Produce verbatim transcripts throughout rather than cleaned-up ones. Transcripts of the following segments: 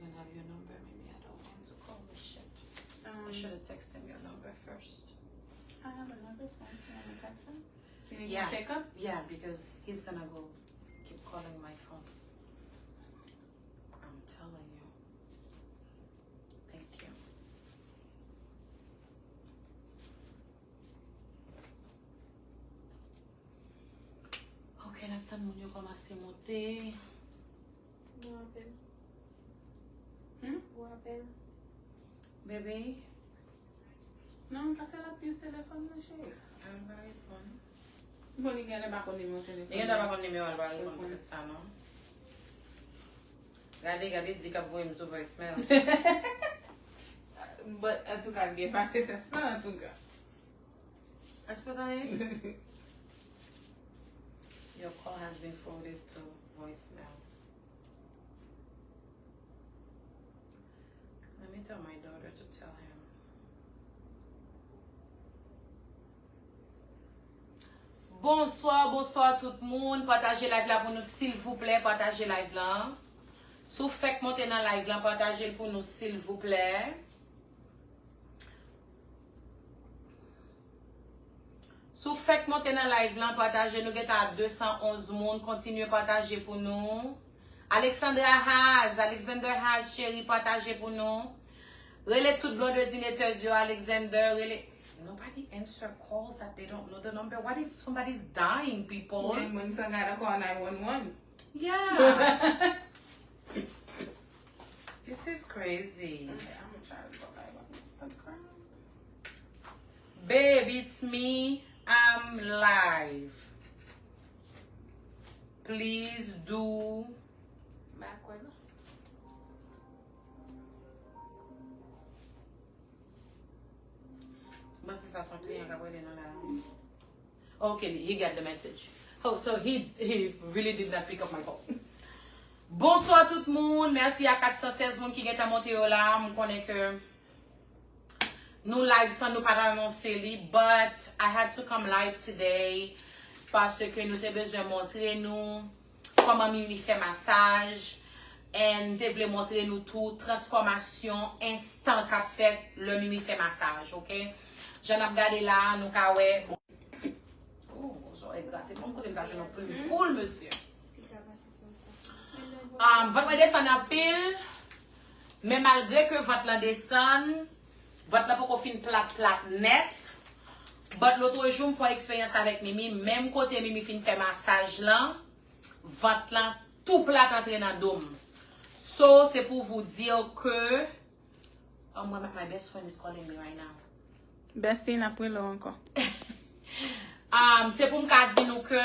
Doesn't have your number, Mimi. I don't want him to call me shit. I Um, should have texted him your number first. I have another phone. You want to text him? You need Yeah. to pick up? Yeah, because he's gonna go keep calling my phone. I'm telling you. Thank you. Ok, n ap tann moun yo kòmanse monte. Mwen apèl. Hmm? Mwen apèl. Bebe, Non, paske l ap use telefòn nan, cheri. Alvarez, bon. Bon, li genlè pa konn nimewo telefòn. Li gentan pa konn nimewo Alvarez, bon, petèt sa, non? Gade, gade, di k ap voye m sou voicemail. But, antouka, l byen pase tès la, antouka. Èske w tande? Your call has been forwarded to voicemail. Let me tell my daughter to tell him. Bonswa, bonswa tout moun. Pataje live la pou nou, silvouplè. Pataje live la. Si w fèk monte nan live la, pataje l pou nou, silvouplè. Si w fèk monte nan live lan, pataje. Nou gentan a de san onz moun. Kontinye pataje pou nou. Alexandra Haz, Alexander Haz, cheri, pataje pou nou. Rele tout blondedinators yo, Alexander, rele. Nobody answer calls that they don't know the number. What if somebody's dying, people? Then when somebody call nine one one. Yeah. This is crazy. Okay, I'm gonna try to go live on Instagram. Babe, it's me. I'm live. Please do. Back when? Mwen se sa son kliyan k ap rele nan la. Okay, he got the message. Oh, so he, he really did not pick up my call. Bonswa tout moun. Mèsi a kat san sèz moun ki gentan monte yo la. M konnen ke nou live san nou pa t anonse li, but I had to come live today paske nou te bezwen montre nou kòman Mimi fè masaj. And m te vle montre nou tou transfòmasyon enstan k ap fèt lè Mimi fè masaj, ok? Jan n ap gade la, nou ka wè. Oh, zòrèy grate. Bon, kote m ta jwenn yon plim koul, mesye. Um, vant mwen desann anpil, men malgre ke vant lan desann, vant lan poko fin plat plat nèt. But lòt jou, m fè yon eksperyans avèk Mimi, menm kote Mimi fin fè masaj lan, vant lan tou plat antre nan do m. So, c'est pour vous dire que, oh, my, my best friend is calling me right now. Bestie, n ap rele w ankò. Um, se pou m ka di nou ke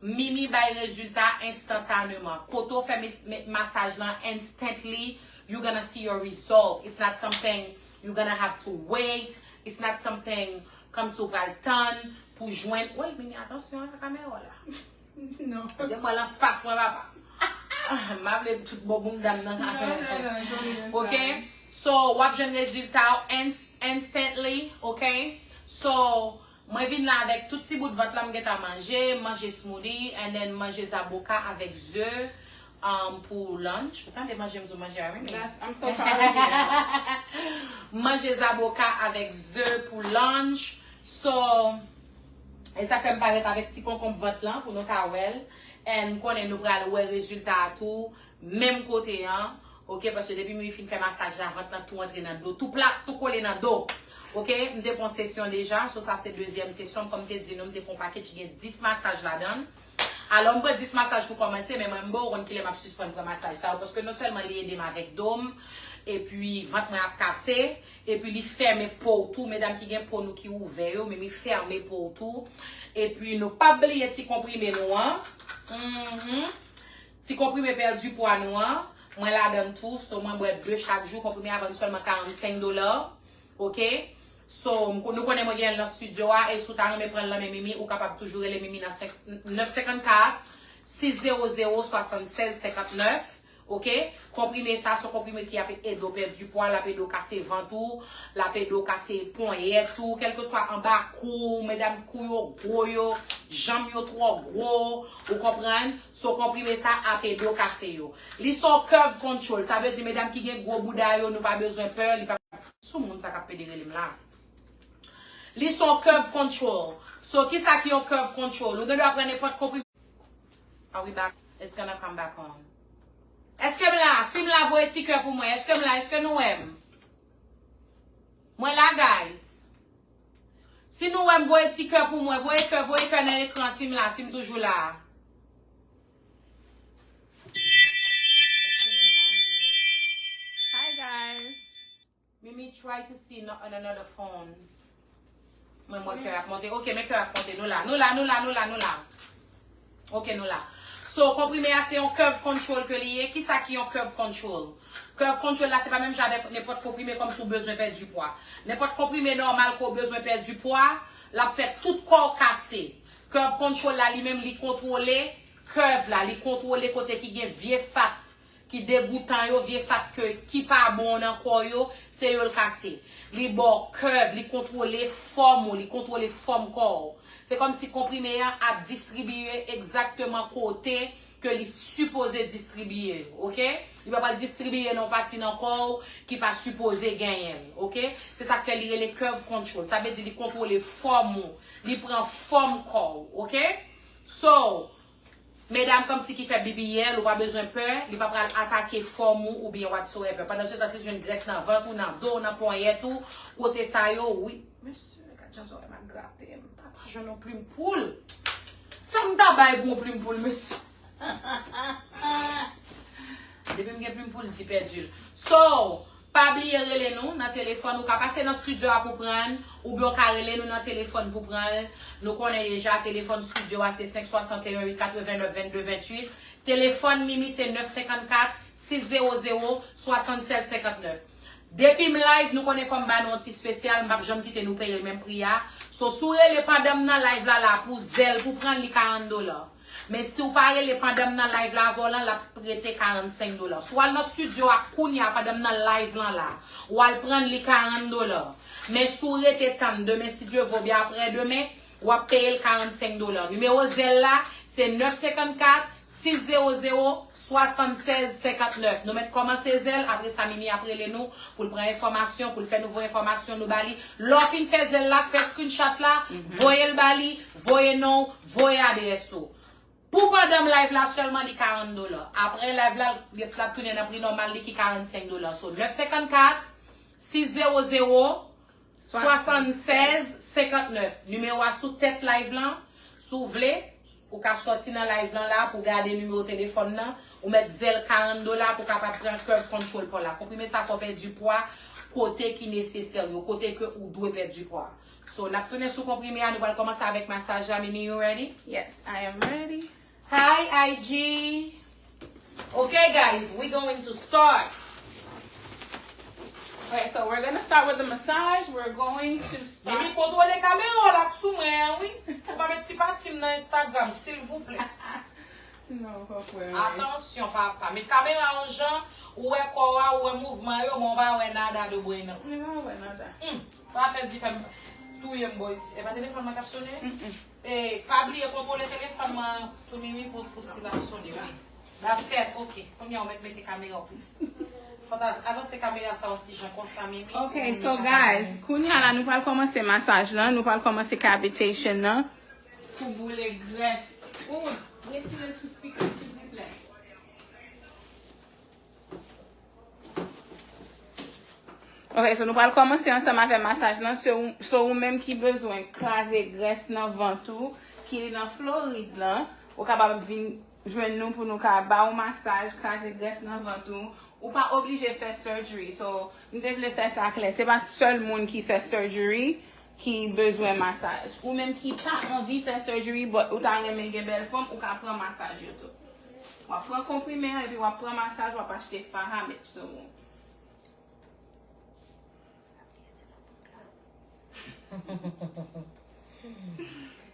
Mimi bay rezilta enstantaneman. Kote w fè mes- me- masaj lan, instantly, you're gonna see your result. It's not something you're gonna have to wait. It's not something kòmsi w pral tann pou jwenn. Woy, Mimi, atansyon a kamera w la. Non. Se mwen lan fas mwen, papa. Ah, m ap vle tout bò bounda m nan. Non, non, non, don't even Ok? start. So, w ap jwenn rezilta w inst- instantly, ok? So, mwen vin la avèk tout ti bout vant lan m gentan manje, m manje smoothie, and then m manje zaboka avèk ze um, pou lunch. Ou tande manje m di w manje a, wi, men. That's, I'm so proud of you. M manje zaboka avèk ze pou lunch. So, e sa fè m parèt avèk ti konkonb vant lan pou nou ka wè l. And m konnen nou pral wè rezilta a tou, menm kote an. Ok, paske depi m fin fè masaj la, vant lan tou antre nan do, tou plat, tou kole nan do. Ok, m te pran sesyon deja, so sa se dezyèm sesyon. Kòm m te di nou, m te pran pakèt ki gen dis masaj ladan l. Alò, m pran dis masaj pou kòmanse, men mwen, m poko konn kilè m ap sispann pran masaj sa yo, paske non sèlman li ede m avèk do m, epi vant mwen ap kase, epi li fèmen po w tou, medam ki gen po nou ki ouvè yo, Mimi fèmen po w tou. Epi nou pa bliye ti konprime nou an. Mhm. Ti konprime pèdi pwa nou an, mwen ladan l tou, so mwen bwè de chak jou, konprime a vann sèlman karannsenk dola, ok? So, m ko- nou konnen mwen gen l nan estidyo a, e si w ta renmen pran l nan men Mimi, ou kapab toujou rele Mimi nan senk- nèf senkannkat, sis zewo zewo, swasannsèz senkannèf, Ok? Konprime sa, se yon konprime ki ap ede w pèdi pwa, l ap ede w kase vant ou, l ap ede w kase ponyèt ou, kèlkeswa anba kou, medam kou yo gwo yo, janm yo twò gwo, ou konprann? So konprime sa ap ede w kase yo. Li se yon curve control, sa vle di medam ki gen gwo bouda yo, nou pa bezwen pè, li pa sou moun sa k ap pede rele m la. Li se yon curve control. So kisa ki yon curve control? Ou gen dwa pran nenpòt konprime. Are we back? It's gonna come back on. Èske m la? Si m la, voye ti kè pou mwen. Èske m la? Èske nou wè m? Mwen la, guys. Si nou wè m, voye ti kè pou mwen. Voye kè, voye kè nan ekran si m la, si m toujou la. Hi, guys. Mimi try to see no- on another phone. Mwen, mwen kè ap monte. Ok, men kè ap monte. Nou la, nou la, nou la, nou la, nou la. Ok, nou la. So, konprime a se yon curve control ke li ye. Kisa ki yon curve control? Curve control la, se pa menm jan avèk nenpòt konprime kòm si w bezwen pèdi pwa. Nenpòt konprime nòmal ke w bezwen pèdi pwa, l ap fè tout kò w kase. Curve control la, li menm, li kontwole curve la, li kontwole kote ki gen vye fat ki degoutan yo, vye fat ke, ki pa bon nan kò yo, se yo l kase. Li ba w curve, li kontwole fòm ou, li kontwole fòm kò w. Se kòmsi konprime a ap distribiye egzakteman kote ke li sipoze distribiye, ok? Li pa pral distribiye nan yon pati nan kò w ki pa sipoze genyen l, ok? Se sa k fè li rele curve control. Sa vle di li kontwole fòm ou, li pran fòm kò w, ok? So, medam kòmsi ki fè B B L, ou pa bezwen pè, li pa pral atake fòm ou oubyen whatsoever. Pandan se tan, si l jwenn grès nan vant ou, nan do w, nan ponyèt ou, kote sa yo, wi. Mesye, gad jan zòrèy m ap grate m. Pa ta jwenn yon plim poul. Sa m ta bay pou yon plim poul, mesye. Depi m gen plim poul, di pèdi l. So, pa bliye rele nou nan telefòn. Ou ka pase nan estidyo a pou pran l, oubyen w ka rele nou nan telefòn pou pran l. Nou konnen deja, telefòn estidyo a se senk swasanteyen uit katrevennnèf vennde venntuit. Telefòn Mimi se nèf senkannkat sis zewo zewo swasannsèz senkantnèf. Depi m live, nou konnen fò m ba nou yon ti espesyal, m p ap janm kite nou peye l menm pri a. So, si w rele pandan m nan live la, la, pou zèl, pou pran l, li karant dola. Men si w pa rele pandan m nan live la, volan l ap rete karannsenk dola. Si w al nan estidyo a kounye a pandan m nan live lan la, w al pran l, li karant dola. Men si w rete tann demen, si Dye vle, oubyen aprè demen, w ap peye l karannsenk dola. Nimewo zèl la, se nèf senkannkat sis zewo zewo swasannsèz senkantnèf. Nou mèt kòmanse zèl, apre sa Mimi ap rele nou pou l pran enfòmasyon, pou l fè nouvo enfòmasyon nou ba li. Lè w fin fè zèl la, fè screenshot la, voye l ba li, voye non w, voye adrès ou. Pou pandan m live la sèlman, li karant dola. Apre live la, l ap tounen nan pri nòmal li ki karannsenk dola. So, nèf senkannkat sis zewo zewo swasannsèz senkantnèf. Nimewo a sou tèt live lan. Si w vle, ou ka sòti nan live lan la pou gade nimewo telefòn nan. Ou mèt zèl karant dola pou kapab pran curve control pa w la. Konprime sa fè w pèdi pwa kote ki nesesè yo, kote ke ou dwe pèdi pwa. So, n ap tounen sou konprime a, nou pral kòmanse avèk masaj la. Mimi, you ready? Yes, I am ready. Hi, I G. Okay, guys, we going to start. Okay, so we're gonna start with the massage. We're going to start. Mimi, kontwole kamera w la k sou mwen an, wi. Ou pa met ti pati m nan Instagram, silvouplè. Non, pa kwè, wi. Atansyon, papa. Met kamera yon jan, ou wè kò a, ou wè mouvman yo, men w pa wè nada de bueno. Mwen pa wè nada. Hmm. Pa fè di fè m touye m bò isi. E pa telefòn mwen k ap sone? Mm-mm. E, pa bliye kontwole telefòn mwen tou, Mimi, pou, pou si l ap sone, wi. That's it, ok. Kounye a ou mèt mete kamera w piti. Fò ta avanse kamera sa yon ti jan konsa, Mimi. Ok, so guys, kounye a la nou pral kòmanse masaj lan, nou pral kòmanse cavitation nan. Pou boule grès. Ou retire l sou speaker, silvouplè. Ok, so nou pral kòmanse ansanm avè masaj lan. So, so ou menm ki bezwen kraze grès nan vant ou, ki li nan Florid lan, ou kapab vin jwenn nou pou nou ka ba ou masaj, kraze grès nan vant ou. Ou pa oblije fè surgery. So, m te vle fè sa klè. Se pa sèl moun ki fè surgery ki bezwen masaj. Ou menm ki pa anvi fè surgery, but ou ta renmen gen bèl fòm, ou ka pran masaj yo tou. W ap pran konprime an, epi w ap pran masaj, w ap achte Fahamet sou ou.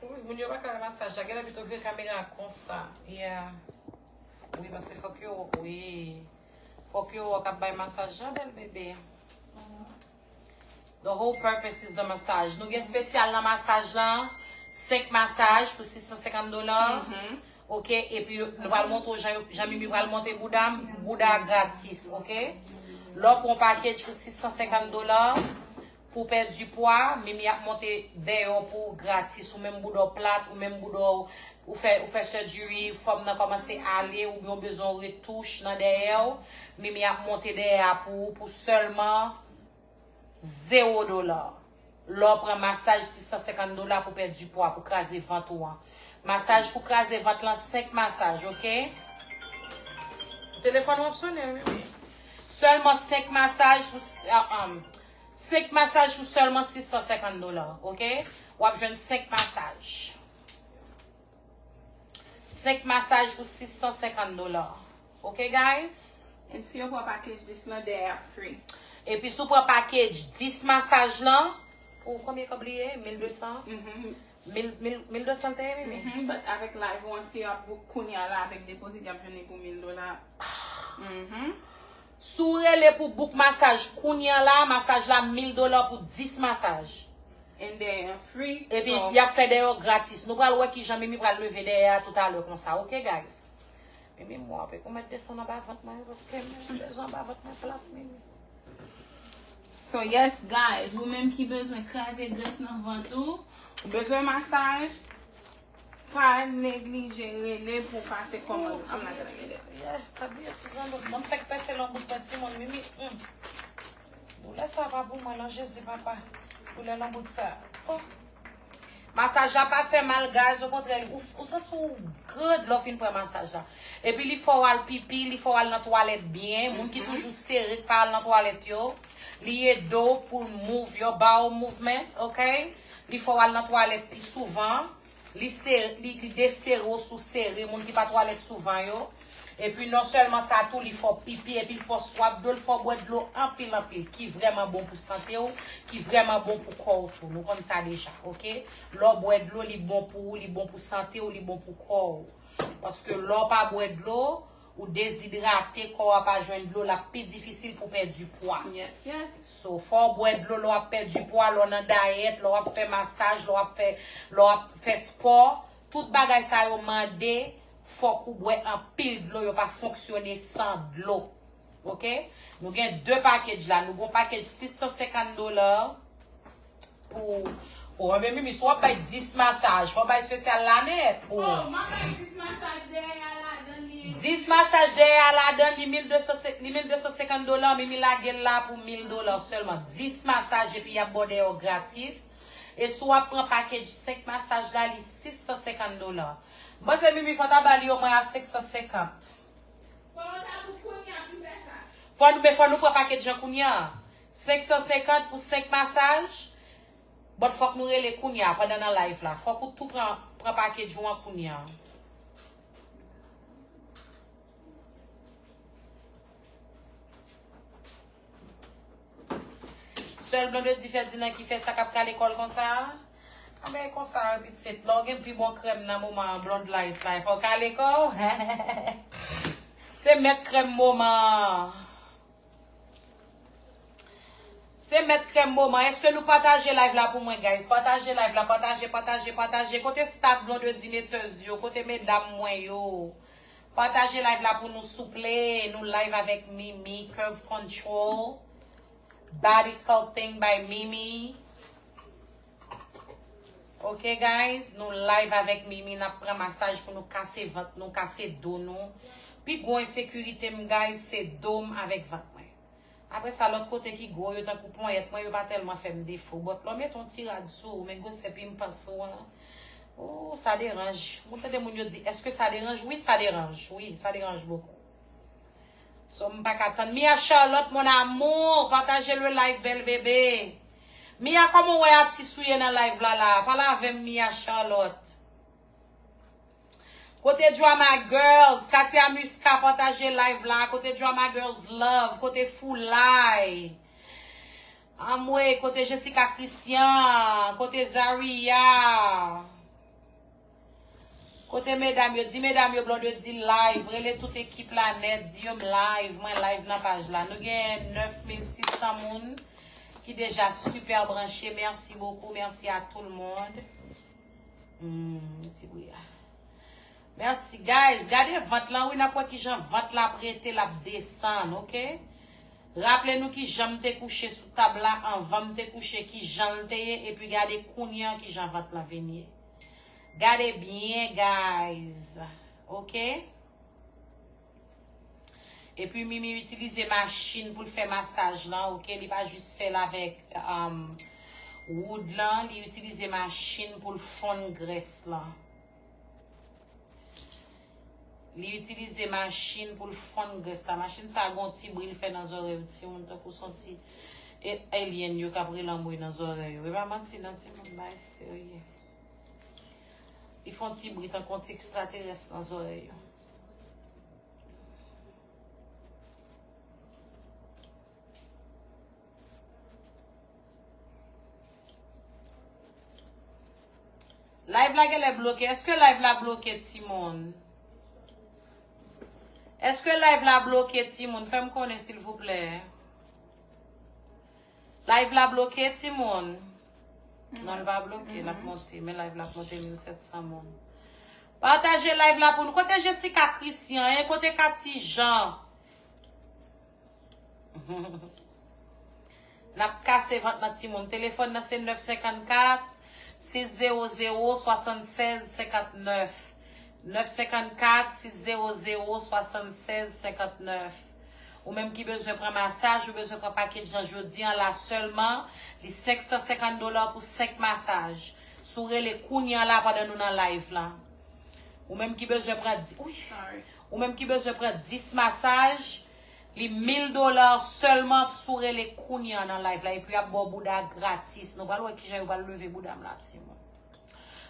Wi, moun yo pa ka wè masaj la. Genlè pito vire kamera a konsa. Yeah. Wi, paske fòk yo, wi. Fòk yo wè k ap bay masaj la, bèl bebe. The whole purpose is the massage. Nou gen espesyal nan masaj lan, senk masaj pou sis san senkant dola. Ok, epi yo- nou pral montre w jan, yo- jan Mimi pral monte bouda, bouda gratis, ok? Lè w pran yon package pou sis san senkant dola, pou pèdi pwa, Mimi ap monte dèyè w pou ou gratis, ou menm bouda w plat, ou menm bouda w, ou fè, ou fè surgery, fòm nan kòmanse ale, oubyen w bezwen yon retouch nan dèyè w, Mimi ap monte dèyè a pou ou, pou sèlman zewo dola. Lè w pran masaj sis san senkant dola pou pèdi pwa, pou kraze vant ou an. Masaj pou kraze vant lan, senk masaj, ok? Telefòn w ap sonnen, wi, wi. Sèlman senk masaj pou, ah, ah, senk masaj pou sèlman sis san senkant dola, ok? W ap jwenn senk masaj. Senk masaj pou sis san senkant dola. Ok, guys? And si yo pran package dis lan, dèyè ap free. Epi si w pran package dis masaj lan, pou konbyen kòb li ye? Mil de san? Mhm. Mil, mil, mil de san te ye, Mimi? Mhm, but avèk live ou an, si yo ap book kounye a la avèk depozit, y ap jwenn li pou mil dola. Mhm. Si w rele pou book masaj kounye a la, masaj la mil dola pou dis masaj. And they are free. Epi, so y ap fè dèyè w gratis. Nou pral wè kijan Mimi pral leve dèyè a toutalè konsa. Ok, guys? Mimi, mwen ape pou mèt desann anba vant mwen, paske mwen bezwen anba vant mwen plat, Mimi. So, yes, guys, ou menm ki bezwen kraze grès nan vant ou, ou bezwen masaj, pa neglije rele pou pase kòmand. I'm not gonna get it. Yeah, pa bliye ti zanmi. Mwen fèk pèse lanbout mwen timoun, Mimi. Mm. Doulè sa pa pou mwen, non, Jezi, papa. Doulè lanbout sa. Oh. Masaj la pa fè mal, guys. Okontrè, ou, ou santi w good lè w fin pran masaj la. Epi li fè w al pipi, li fè w al nan twalèt byen. Moun ki toujou sere, k pa al nan twalèt yo. Li ede w pou l move your bowel movement, ok? Li fè w al nan twalèt pi souvan. Li se, li, li desere w si w sere, moun ki pa twalèt souvan yo. Epi non sèlman sa tou, li fè w pipi, epi l fè w swaf dlo, l fè w bwè dlo anpil, anpil, ki vrèman bon pou sante w, ki vrèman bon pou kò w tou. Nou konn sa deja, ok? Lè w bwè dlo, li bon pou ou, li bon pou sante w, li bon pou kò w. Paske lè w pa bwè dlo, ou dezidrate, kò w ap jwenn dlo, l ap pi difisil pou pèdi pwa. Yes, yes. So, fò w bwè dlo lè w ap pèdi pwa, lè w nan dayèt, lè w ap fè masaj, lè w ap fè, lè w ap fè spò. Tout bagay sa yo mande, fòk ou bwè anpil dlo, yo pa fonksyone san dlo. Ok? Nou gen de package la. Nou gen yon package sis san senkant dola pou, pou, enben, Mimi, si w ap bay dis masaj, fò w bay espesyal la nèt pou. Oh, m ap bay dis masaj dèyè a ladan li ye. Dis masaj dèyè a ladan li, mil de san, li mil de san senkant dola, Mimi lage l la pou mil dola sèlman. Dis masaj epi y ap ba w dèyè w gratis. E si w ap pran package senk masaj la, li sis san senkant dola. M panse Mimi fò ta ba li omwen a senk san senkant. Fò nou ta book kounye a pou fè sa. Fò nou, men fò nou pran package an kounye a. Senk san senkant pou senk masaj. But fòk nou rele kounye a pandan nan live la. Fòk ou tou pran, pran package ou an kounye a. Sèl Blondedy Ferdinand ki fè sa k ap ka lekòl konsa? Anben konsa wi pitit, lè w gen pi bon krèm nan moman an, Blonde Life la, fò w kale kò w. Se mèt krèm moman an. Se mèt krèm moman. Èske nou pataje live la pou mwen, guys? Pataje live la, pataje, pataje, pataje. Kote staff Blondedy Netèz yo? Kote medam mwen yo? Pataje live la pou nou souple. Nou live avèk Mimi, Curve Control, Body Sculpting by Mimi. Ok, guys, nou live avèk Mimi, n ap pran masaj pou nou kase vant nou, kase do nou. Pi gwo ensekirite m, guys, se do m avèk vant mwen. Apre sa, lòt kote ki gwo yo, tankou ponyèt mwen, yo pa tèlman fè m defo. But lè w mete yon ti rad sou ou, men gwosè pi m panse w an. Ooh, sa deranj. Ou tande moun yo di, èske sa deranj? Wi, sa deranj. Wi, sa deranj bokou. So, m pa ka tann. Mia Charlotte, mon amour, pataje le live, bèl bebe. Mia, kòman w wè atis ou ye nan live la, la? Pale avè m, Mia Charlotte. Kote Drama Girls, Katia Musca pataje live la. Kote Drama Girls Love, kote Foulay. Anmwey, kote Jessica Christian, kote Zaria. Kote medam yo? Di medam yo Blondedy live. Rele tout ekip la nèt. Di yo m live. Mwen live nan paj la. Nou gen nèf mil sis san moun ki deja super branche. Merci beaucoup. Merci à tout le monde. Hmm, ti bri a. Merci, guys. Gade vant lan, wi, n ap wè kijan vant la ap rete, l ap desann, ok? Raple nou kijan m te kouche sou tab la anvan m te kouche, kijan l te ye, epi gade kounye a kijan vant lan vin ye. Gade byen, guys. Ok? Epi Mimi itilize machin pou l fè masaj lan, ok? Li pa jis fè l avèk um, wood lan, li itilize machin pou l fonn grès lan. Li itilize machin pou l fonn grès la. Machin sa a gon ti bri l fè nan zòrèy ou timoun, tankou s on ti e- alien yo k ap rele anmwe nan zòrèy ou. E pa manti non timoun, bay serye. Li fè on ti bri tankou on ti ekstraterès nan zòrèy ou. Live la genlè bloke. Èske live la bloke timoun? Èske live la bloke timoun? Fè m konnen silvouplè. Live la bloke timoun? Non, l pa bloke, l ap monte. Men live la ap monte mil sèt san moun. Pataje live la pou nou. Kote Jessica Christian, hein? Kote Cathy Jean? N ap kase vant nan timoun. Telefòn nan se nèf senkannkat, sis zewo zewo, swasannsèz senkantnèf. Nèf senkannkat, sis zewo zewo, swasannsèz senkantnèf. Ou menm ki bezwen pran masaj, ou bezwen pran package nan jodi an la sèlman, li senk san senkant dola pou senk masaj. Si w rele kounye an la pandan nou nan live la. Ou menm ki bezwen pran di- Wi. Ou menm ki bezwen pran dis masaj, li mil dola sèlman si w rele kounye an nan live la, epi y ap ba w bouda gratis. Nou pral wè kijan yo pral leve bouda m la, timoun.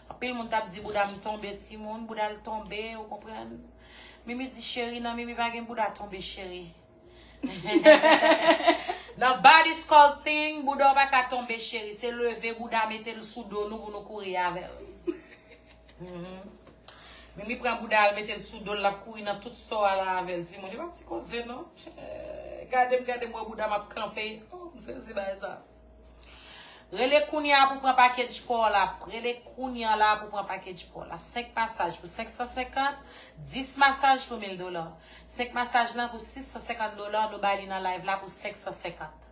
Anpil moun t ap di bouda m tonbe, timoun, bouda l tonbe, ou konprann? Mimi di cheri, non, Mimi pa gen bouda tonbe, cheri. Nan body sculpting, bouda w pa ka tonbe, cheri. Se leve bouda, mete l sou do nou pou nou kouri avè l. Mhm. Mimi pran bouda l, mete l sou do l, l ap kouri nan tout store la avè l. Timoun, li pa ti koze, non. Eh, gade m, gade m, wè bouda m ap kanpe. Oh, m sezi bagay sa. Rele kounye a pou pran package pa w la. Rele kounye a la pou pran package pa w la. Senk masaj pou senk san senkant, dis masaj pou mil dola. Senk masaj lan pou sis san senkant dola, nou bay li nan live la pou senk san senkant.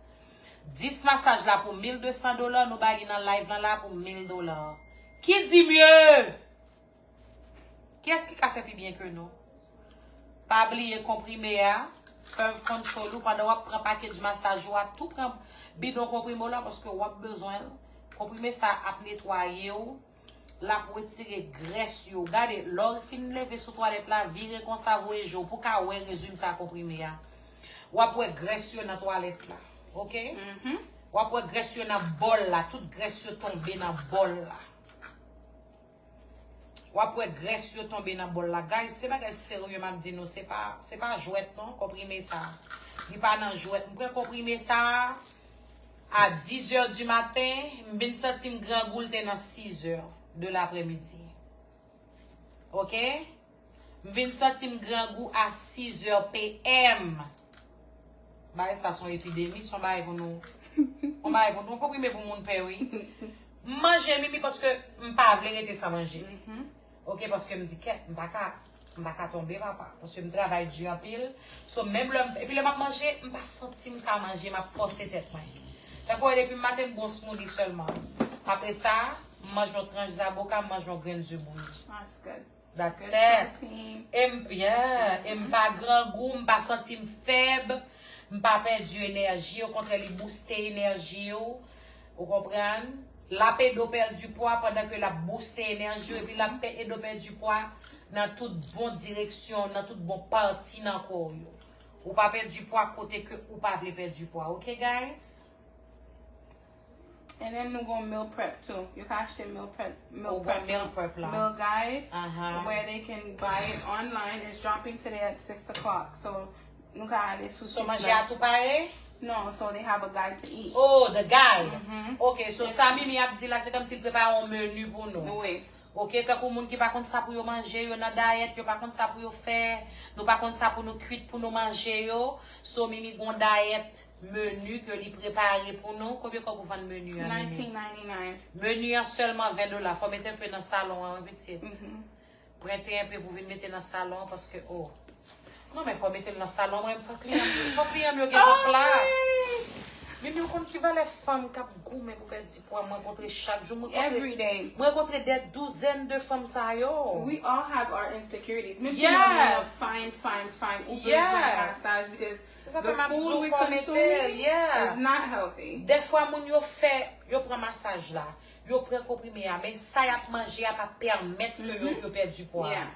Dis masaj la pou mil de san dola, nou bay li nan live lan la pou mil dola. Ki di mye? Kiyès ki ka fè pi byen ke nou? Pa bliye konprime a, birth control ou, pandan w ap pran package masaj ou a, tou pran bidon konprime w la paske w ap bezwen l. Konprime sa ap netwaye w, l ap retire grès yo. Gade, lè w fin leve sou twalèt la, vire konsa, voye je w pou w ka wè rezilta konprime a. W ap wè grès yo nan twalèt la, ok? W ap wè grès yo nan bòl la, tout grès yo tonbe nan bòl la. W ap wè grès yo tonbe nan bòl la. Guys, se bagay serye m ap di nou. Se pa, se pa jwèt non, konprime sa. Li pa nan jwèt. M pran konprime sa a dizè di maten. M vin santi m grangou, l te nan sizè de lapremidi. Ok? M vin santi m grangou a sizè P M. Bagay sa se yon epidemi, se yon bagay pou nou. Yon bagay pou nou, yon konprime pou moun pè, wi. M manje Mimi paske m pa vle rete san manje. Ok, paske m di kèt, m pa ka, m pa ka tonbe, papa. Paske m travay di anpil. So, menm lè m, epi lè m ap manje, m pa santi m ka manje, m ap fòse tèt mwen. Tankou depi maten m bwè yon smoothie sèlman. Apre sa, m manje yon tranch zaboka, m manje yon grenn ze bouyi. That's it. E m, yeah, e m pa grangou, m pa santi m fèb, m pa pèdi enèji, okontrè, li booste enèji w, ou konprann? L ap ede w pèdi pwa pandan ke l ap booste enèji w, epi l ap pè- ede w pèdi pwa nan tout bon direksyon, nan tout bon pati nan kò w yo. Ou pa pèdi pwa kote ke ou pa vle pèdi pwa, ok, guys? And then nou gon meal prep too. Yo ka achte meal prep, meal prep, meal guide, where they can buy it online. It's dropping today at six o'clock. So nou ka ale sou site la. So manje a tou pare? No, so they have a guide to eat. Oh, the guide. Ok, so sa Mimi ap di la, se kòmsi l prepare yon meni pou nou. Wi. Ok, tankou moun ki pa konn sa pou yo manje, yo nan dayèt, yo pa konn sa pou yo fè, nou pa konn sa pou nou kwit pou nou manje yo. So, Mimi gon dayèt meni ke li prepare pou nou. Konbyen kòb ou vann meni an, Mimi? Nineteen ninety nine. Meni an sèlman ven dola. Fò mete enpe nan salon an, wi, pitit. Prente enpe pou vin mete nan salon an, paske, oh. Non, men fò mete l nan salon mwen, fò kliyan, fò kliyan m yo gen kòb la. Mimi, ou konn ki valè fanm k ap goumen pou pèdi pwa m rankontre chak jou? Mwen rankontre, Every day. Mwen rankontre des douzaines de fanm sa yo. We all have our insecurities. Menm si mwen fine, fine, fine, ou bezwen masaj because Se sa fè m ap di w fò mete l, yeah. It's not healthy. Dèfwa moun yo fè, yo pran masaj la, yo pran konprime a, men sa y ap manje a pa pèmèt ke yo, yo pèdi pwa. Yeah.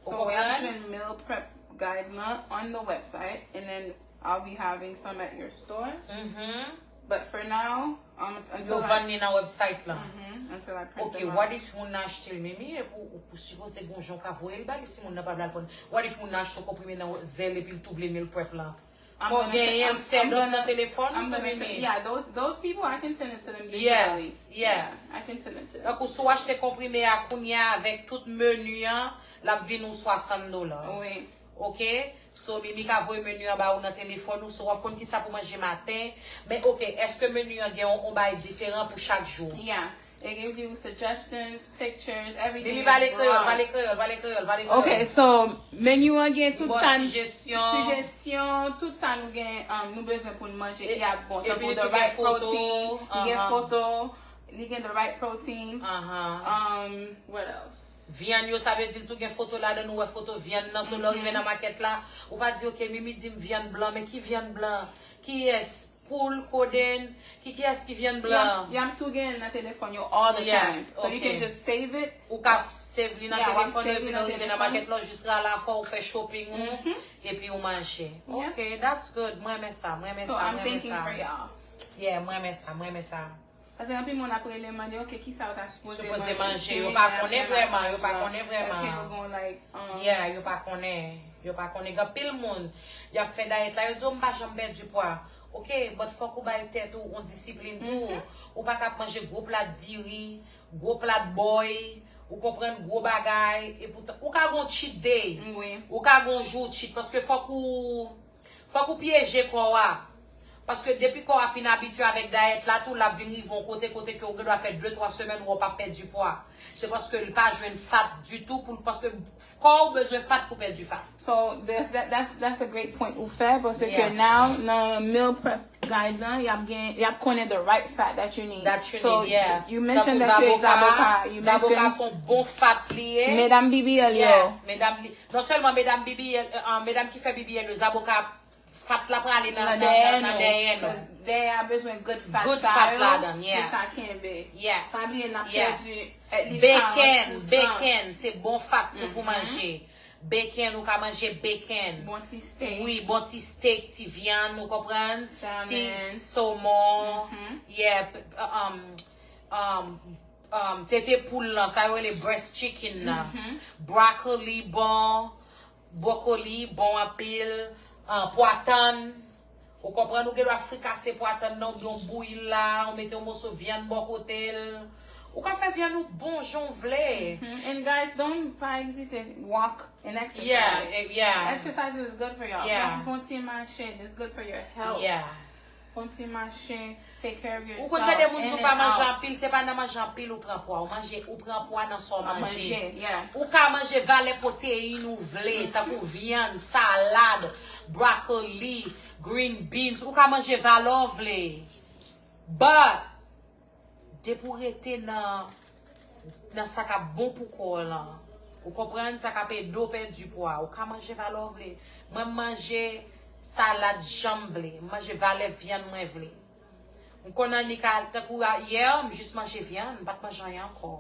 So, we have a meal prep guide on the website, and then I'll be having some at your store. But for now, um, Yo vann li nan website lan. Mm-hmm, until I print Ok, them out. What if moun nan achte l, Mimi, epi ou, ou sipoze gon jan w ka voye l ba li si moun nan pa vle al pran. What if moun nan achte yon konprime nan zèl epi l tou vle meal prep lan? Fò w genyen l set up nan telefòn pou Mimi. Yeah, those those people, I can send it to them digitally. Yes, yes. I can send it to them. Tankou si w achte konprime a kounye a avèk tout meni an, l ap vin ou swasann dola. Wi. Ok? So, Mimi ka voye meni an ba ou nan telefòn ou, so w ap konn kisa pou manje maten. Men ok, èske meni an gen yon, yon bagay diferan pou chak jou? Yeah. It gives you suggestions, pictures, everything. Mimi, pale kreyòl, pale kreyòl, pale kreyòl, pale kreyòl. Ok, so meni an gen tout sa, sijesyon, sijesyon, tout sa nou gen, um, nou bezwen pou n manje ki ap bon. Tankou the right protein, li gen foto, li gen the right protein. Um, what else? Vyann yo, sa vle di l tou gen foto ladan, nou wè foto vyann nan, so lè w rive nan makèt la, ou pa di, ok, Mimi di m vyann blan, men ki vyann blan? Kiyès? Poul, kodenn, ki kiyès ki vyann blan? Y ap tou gen nan telefòn yo all the time. So you can just save it. Ou ka save li nan telefòn ou, epi lè w rive nan makèt la, w jis rale afè w, ou fè shopping ou, epi ou manje. Ok, that's good. Mwen renmen sa, mwen renmen sa, mwen renmen sa. Yeah, mwen renmen sa, mwen renmen sa. Paske anpil moun ap rele mande, ok, kisa yo ta sipoze manje? Yo pa konnen vrèman, yo pa konnen vrèman. Èske yo gon, like, um, Yeah, yo pa konnen. Yo pa konnen. Gen anpil moun, y ap fè dayèt la, yo di, oh, m pa janm pèdi pwa. Ok, but fòk ou bay tèt ou yon disiplin tou. Ou pa ka ap manje gwo plat diri, gwo plat bòy, ou konprann, gwo bagay, epoutan, ou ka gon cheat day. Ou ka gon jou cheat, paske fòk ou Fòk ou pyeje kò a. Paske depi kò a fin abitye avèk dayèt la tou, l ap vin rive yon kote, kote ke ou gendwa fè de, twa semèn ou p ap pèdi pwa. Se paske l pa jwenn fat ditou pou l, paske kò ou bezwen fat pou pèdi fat. So, that's, that, that's, that's a great point ou fè, paske now, nan meal prep guide lan, y ap gen, y ap konnen the right fat that you need. That you need, yeah. You mentioned that you ate zaboka. You mentioned zaboka se yon bon fat li ye. Medam B B L yo. Yes, medam li. Non sèlman medam B B L, uh, medam ki fè B B L yo, zaboka fat la prale nan, nan, nan dèyè nou. Dèyè a bezwen good fat sa yo pou ka kenbe. Pa bliye n ap pèdi at least forty percent. Bacon, bacon, se bon fat tou pou manje. Bacon, ou ka manje bacon. Bon ti steak. Wi, bon ti steak, ti vyann, ou konprann? Ti somon. Yeah, um, um, um, tete poul lan, sa yo rele breast chicken nan. Broccoli bon, brokoli bon anpil, uh, pwa tann. Ou konprann, ou gendwa frikase pwa tann nan, oubyen ou bouyi l la, ou mete yon moso vyann bò kote l. Ou ka fè vyann ou bon jan w vle. And guys, don't, pa ezite, walk and exercise. Yeah, yeah. Exercise is good for y'all. Yeah. Fè yon ti mache, it's good for your health. Yeah. Fè yon ti mache, take care of yourself. Ou konn tande moun di w pa manje anpil, se pa nan manje anpil ou pran pwa. Ou manje, ou pran pwa nan sa w manje. Manje, yeah. Ou ka manje valè pwoteyin ou vle, tankou vyann, salad, broccoli, green beans. Ou ka manje valè w vle. But, depi w rete nan, nan sa k ap bon pou kò w lan, ou konprann, sa k ap ede w pèdi pwa, ou ka manje valè w vle. Mwen, m manje salad jan m vle. M manje valè vyann mwen vle. M konn annik al, tankou yè, m jis manje vyann, m pa t manje anyen ankò.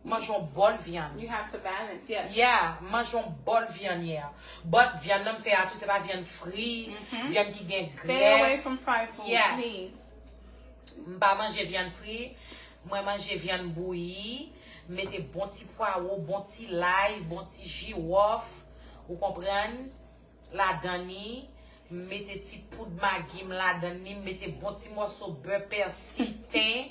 M manje yon bòl vyann. You have to balance, yes. Yeah, m manje yon bòl vyann yè. But vyann nan m fè a tou, se pa vyann fri, vyann ki gen grès. Stay away from fried food, please. M pa manje vyann fri, mwen manje vyann bouyi, m mete bon ti pwawo, bon ti lay, bon ti jiwòf, ou konprann, ladan li, m mete ti poud magi m ladan li, m mete bon ti mòso bè, pèsi, ten.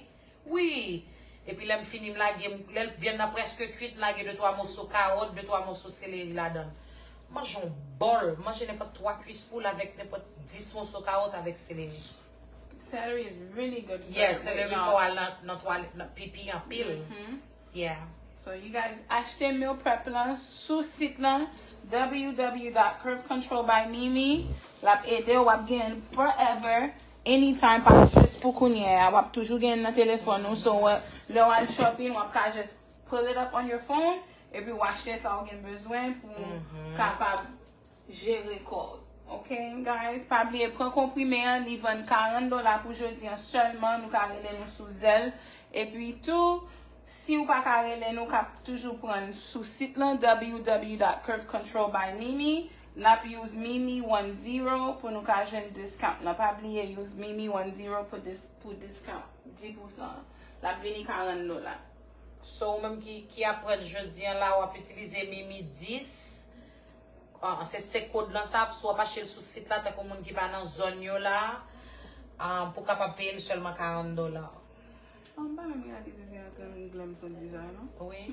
Wi, Epi lè m fini, m lage, lè vyann nan prèske kwit, m lage de twa moso kawòt, de twa moso seleri ladan l. Manje yon bòl, manje nenpòt twa kwis poul avèk nenpòt dis moso kawòt avèk seleri. Celery is really good for Yeah, weight seleri loss. Fè w al nan, nan twalèt, nan pipi anpil. Mhm. Yeah. So you guys, achte meal prep lan sou sit lan, w w w dot curve control by mimi. L ap ede w, w ap gen forever, anytime, pa jis pou kounye a. W ap toujou gen nan telefòn ou. So, lè w al shopping, w ap ka just pull it up on your phone, epi w achte sa w gen bezwen pou kapab jere kò w. Ok, guys? Pa bliye pran konprime an, li vann karant dola pou jodi an sèlman. Nou ka rele nou sou zèl. Epi tou, si w pa ka rele nou, w ka toujou pran n sou sit lan, w w w dot curve control by mimi. N ap use mimi one zero pou nou ka jwenn discount lan. Pa bliye use mimi one zero pou, dis, pou discount dis pousan an. L ap vini karant dola. So, ou menm ki, ki aprann jodi an la, w ap itilize mimi dis. Ah, se, se kòd lan sa, si w ap achte l sou sit la, tankou moun ki pa nan zòn yo la, ah, pou kapab peye l sèlman karant dola. Oh, m pa menm realize se nan grenn glenn m sot di sa, non? Wi.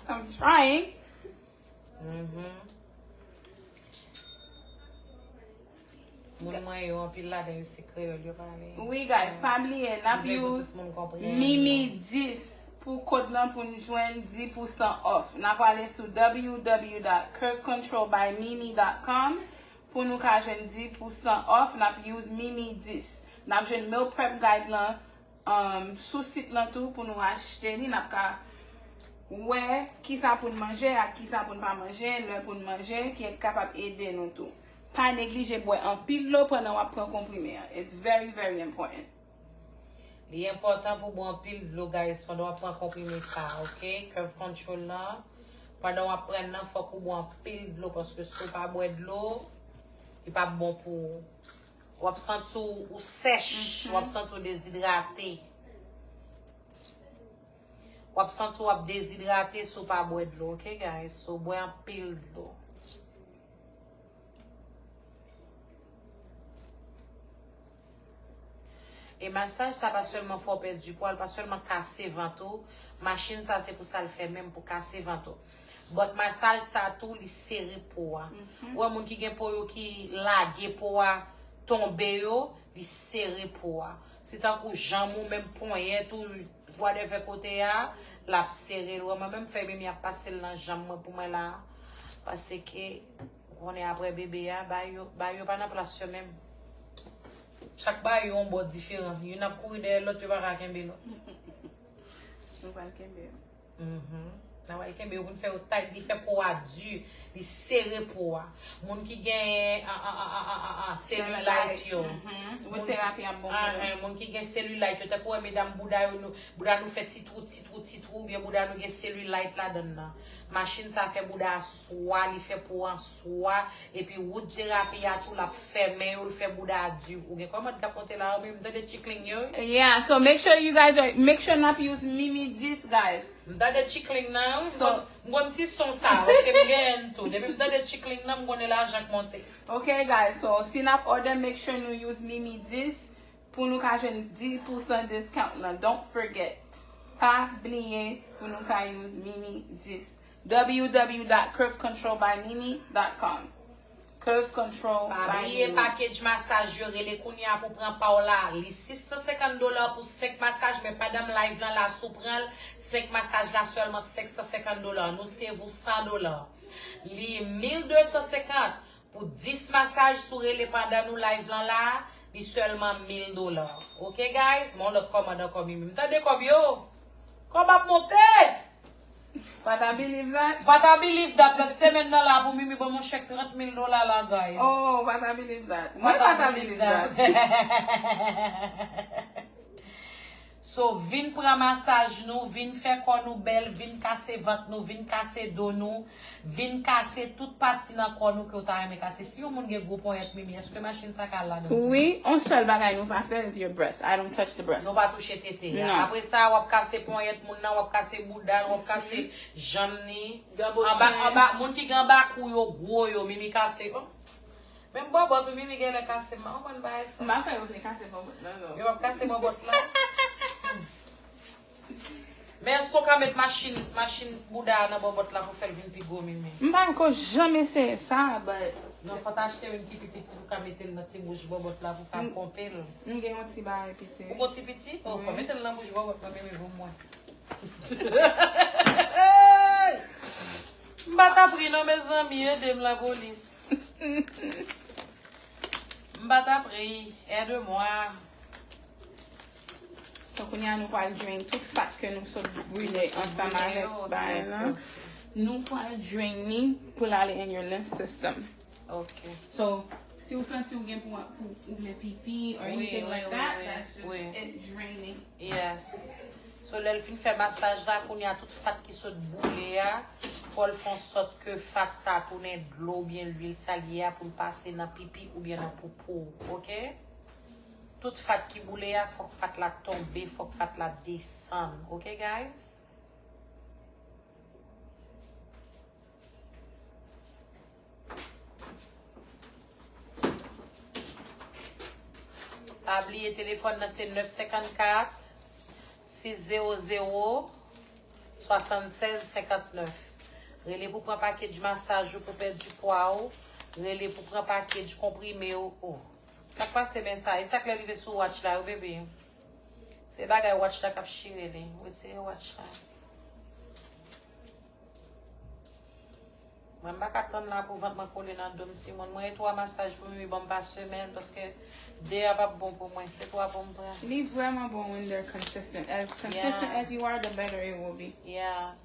I'm trying. Mhm. Moun mwen yo, anpil ladan yo se kreyòl yo pale. Wi, guys, pa bliye, n ap M vle pou use tout moun konprann. Mimi dis pou kòd lan pou n jwenn dis pousan off. N ap ale sou w w w dot curve control by mimi dot com pou nou ka jwenn dis pousan off. N ap use mimi dis. N ap jwenn meal prep guide lan um, sou sit lan tou pou nou achte li. N ap ka wè kisa pou n manje ak kisa pou n pa manje, lè pou n manje, ki kapab ede nou tou. Pa neglije bwè anpil dlo pandan w ap pran konprime an. It's very, very important. Li enpòtan pou bwè anpil dlo, guys, pandan w ap pran konprime sa, ok? Curve control lan, pandan w ap pran nan, fòk ou bwè anpil dlo, paske si w pa bwè dlo, li p ap bon pou ou. W ap santi w, ou sèch, w ap santi w dezidrate. W ap santi w ap dezidrate si w pa bwè dlo, ok, guys? So, bwè anpil dlo. E masaj sa pa sèlman fè w pèdi pwa, l pa sèlman kase vant ou. Machin sa se pou sa l fè menm, pou kase vant ou. But masaj sa tou, li sere po a. Ou wè moun ki gen po yo ki lage po a tonbe yo, li sere po a. Se tankou janm ou, menm ponyèt ou, whatever kote a, l ap sere l. Ou wè mwen menm fè mimi ap pase l nan janm mwen pou mwen la. Paske Ou konnen apre bebe a, bagay yo, bagay yo pa nan plas yo menm. Chak bagay yo yon bò diferan. Youn ap kouri dèyè lòt, yo pa ka kenbe lòt. Nou pral kenbe yo. Mhm. N a pral kenbe yo pou n fè yo tayt, li fè po a di, li sere po a. Moun ki gen a, a, a, a, a, a, a, selulite yo. Mhm. Wood therapy ap bon pou yo. Ahan, moun ki gen selulite yo, tankou wè medam bouda yo, nou, bouda nou fè ti twou, ti twou, ti twou, oubyen bouda nou gen selulite ladan l nan. Machin sa fè bouda a swa, li fè po an swa, epi wood therapy a tou l ap fèmen yo, l fè bouda a di. Ou gen kòmand k ap monte la, wi, m tande chikling yo. Yeah, so make sure you guys are, make sure n ap use Mimi dis, guys. M tande chikling nan, wi, m konn, m konn ti son sa, paske m genyen l tou. Depi m tande chikling nan, m konnen lajan k monte. Ok, guys, so si n ap order, make sure nou use Mimi dis pou nou ka jwenn dis pousan discount lan. Don't forget. Pa bliye pou nou ka use Mimi dis. W W W dot curve control by mimi dot com. Curve control by Mimi. Pa bliye package masaj yo, rele kounye a pou pran pa w la. Li sis san senkant dola pou senk masaj, men pandan m live lan la, si w pran l, senk masaj la sèlman senk san senkant dola. Nou save w san dola. Li mil de san senkant. Pou dis masaj, si w rele pandan nou live lan la, li sèlman mil dola. Ok, guys? Men yon lòt kòmand ankò, Mimi. M tande kòb yo! Kòb ap monte! What I believe that? What I believe that, lòt semèn nan la, pou Mimi ban m yon chèk trant mil dola la, guys. Oh, what I believe that? Mwen What I what I believe believe that. that. So, vin pran masaj nou, vin fè kò nou bèl, vin kase vant nou, vin kase do nou, vin kase tout pati nan kò nou ke w ta renmen kase. Si yon moun gen gwo ponyèt, Mimi, èske machin sa ka al ladan tou? Wi, yon sèl bagay nou pa fè is your breast. I don't touch the breast. Nou pa touche tete a. Non. Apre sa, w ap kase ponyèt moun nan, w ap kase bouda l, w ap kase janm ni. Double Anba, chin. Anba, moun ki gen anba kou yo gwo yo, Mimi kase. Oh. Menm bòbòt ou, Mimi genlè kase. M pa konprann bagay sa. M pa kwè yo vle kase bòbòt nan, non. Yo p ap kase bòbòt la. Men èske w ka met machin, machin bouda a nan bòbòt la pou fè l vin pi gwo, Mimi? M pa ko janm eseye sa, but Non, fò w ta achte youn ki pi piti pou w ka mete l nan ti bouch bòbòt la pou w ka ponpe l. M gen yon ti bagay piti. Ou gon ti piti? Oh, fò mete l nan bouch bòbòt mwen, Mimi, pou mwen. M pa t ap ri non, mezanmi, ede m, lapolis. M pa t ap ri, aide-moi. So, kounye a, nou pral drain tout fat ke nou sot brile ansanm avèk bagay lan. Nou pral drain li pou l ale in your lymph system. Ok. So, si w santi w gen pou, pou ou vle pipi or anything like that, that's just it draining. Yes. So, lè l fin fè masaj la, kounye a tout fat ki sot boule a, fò l fè yon sòt ke fat sa tounen dlo oubyen lwil sa l ye a pou l pase nan pipi oubyen nan poupou, ok? Tout fat ki boule a, fòk fat la tonbe, fòk fat la desann, ok, guys? Pa bliye telefòn nan se nèf senkannkat, sis zewo zewo, swasannsèz senkannèf. Rele pou pran package masaj ou pou pèdi pwa ou. Rele pou pran package konprime ou. Oh. Sa k pase men sa? E sa k lè rive sou watch la yo, bebe? Se bagay watch la k ap chire li. Retire watch la. Mwen, m pa ka tann la pou vant mwen kole nan do m, timoun. Mwen, e twa masaj pou Mimi ban m pa semèn, paske de a p ap bon pou mwen. Se twa pou m pran. Li vrèman bon when they're consistent. As consistent as you are, the better it will be. Yeah.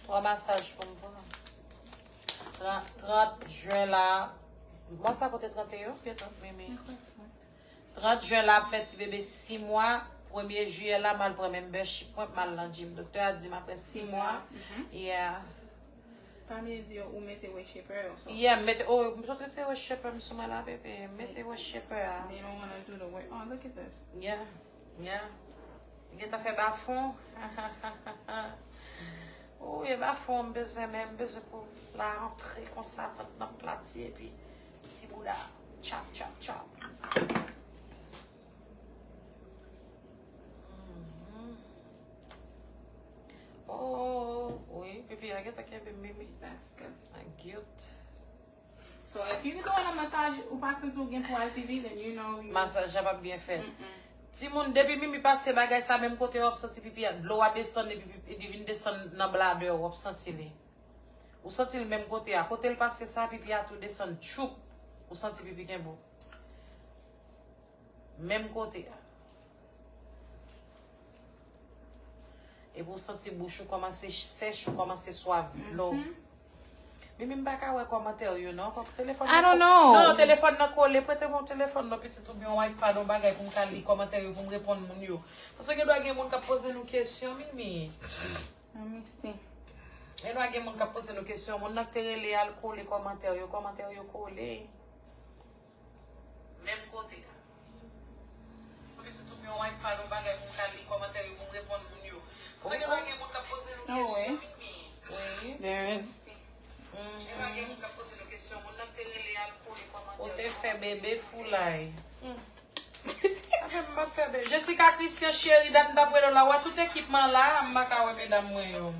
Twa masaj pou m pran. Trant, trant jen la. Mwa sa pote trant et un? Ki trant, Mimi? Trant jen la ap fè ti bebe sis mwa. Premye jiyè la, m al pran membership mwen, m al nan gym. Doktè a di m apre sis mwa. Yeah. Pa bliye di yo ou mete West Shaper yo, so. Yeah, m mete, oh, m sot retire West Shaper m sou mwen la, bebe. M mete West Shaper a. They don't wanna do the work. Oh, look at this. Yeah, yeah. Gentan fè bafon. Oh, e bafon m bezwen, men m bezwen pou la antre konsa, vant nan plati, epi ti bouda. Chop, chop, chop. Mhm. Oh, wi, pipi a gentan kenbe m, Mimi. That's good. I guilt. So, if you doing a massage, ou pa santi w gen pou al pipi, then you know you Masaj la p ap byen fèt. Mm-mm. Timoun, depi Mimi pase bagay sa menm kote a, w ap santi pipi a, dlo a desann, epi pipi, li vin desann nan bladè, w ap santi li. Ou santi l menm kote a. Kote l pase sa, pipi a tou desann, tchoup. Ou santi pipi kenbe w. Menm kote a. Epi w santi bouch ou kòmanse sèch, ou kòmanse swav dlo. Mhm. Mimi, m pa ka wè kòmantè yo non. Kòk telefòn nan ko-, non, telefòn nan kole, prete mwen telefòn nan pitit oubyen yon iPad, yon bagay pou m ka li kòmantè yo, pou m reponn moun yo. Paske gen dwa gen moun k ap poze nou kesyon, Mimi. Let me see. Gen dwa gen moun k ap poze nou kesyon. Moun nan k te rele a, l kole kòmantè yo, kòmantè yo kole. Menm kote a. Pitit ou gen yon iPad, yon bagay pou m ka li kòmantè yo, pou m reponn moun yo. Paske gen dwa gen moun k ap poze nou kesyon, Mimi. Wi. There is. Gen dwa gen moun k ap poze nou kesyon, moun nan k te rele a, l kole kòmantè yo. Ou te fè bebe foulay. Hmm. Apre m p ap fè bebe. Jessica Christian cheri, dat m t ap rele w la. Wè tout ekipman la, m pa ka wè medam mwen yo.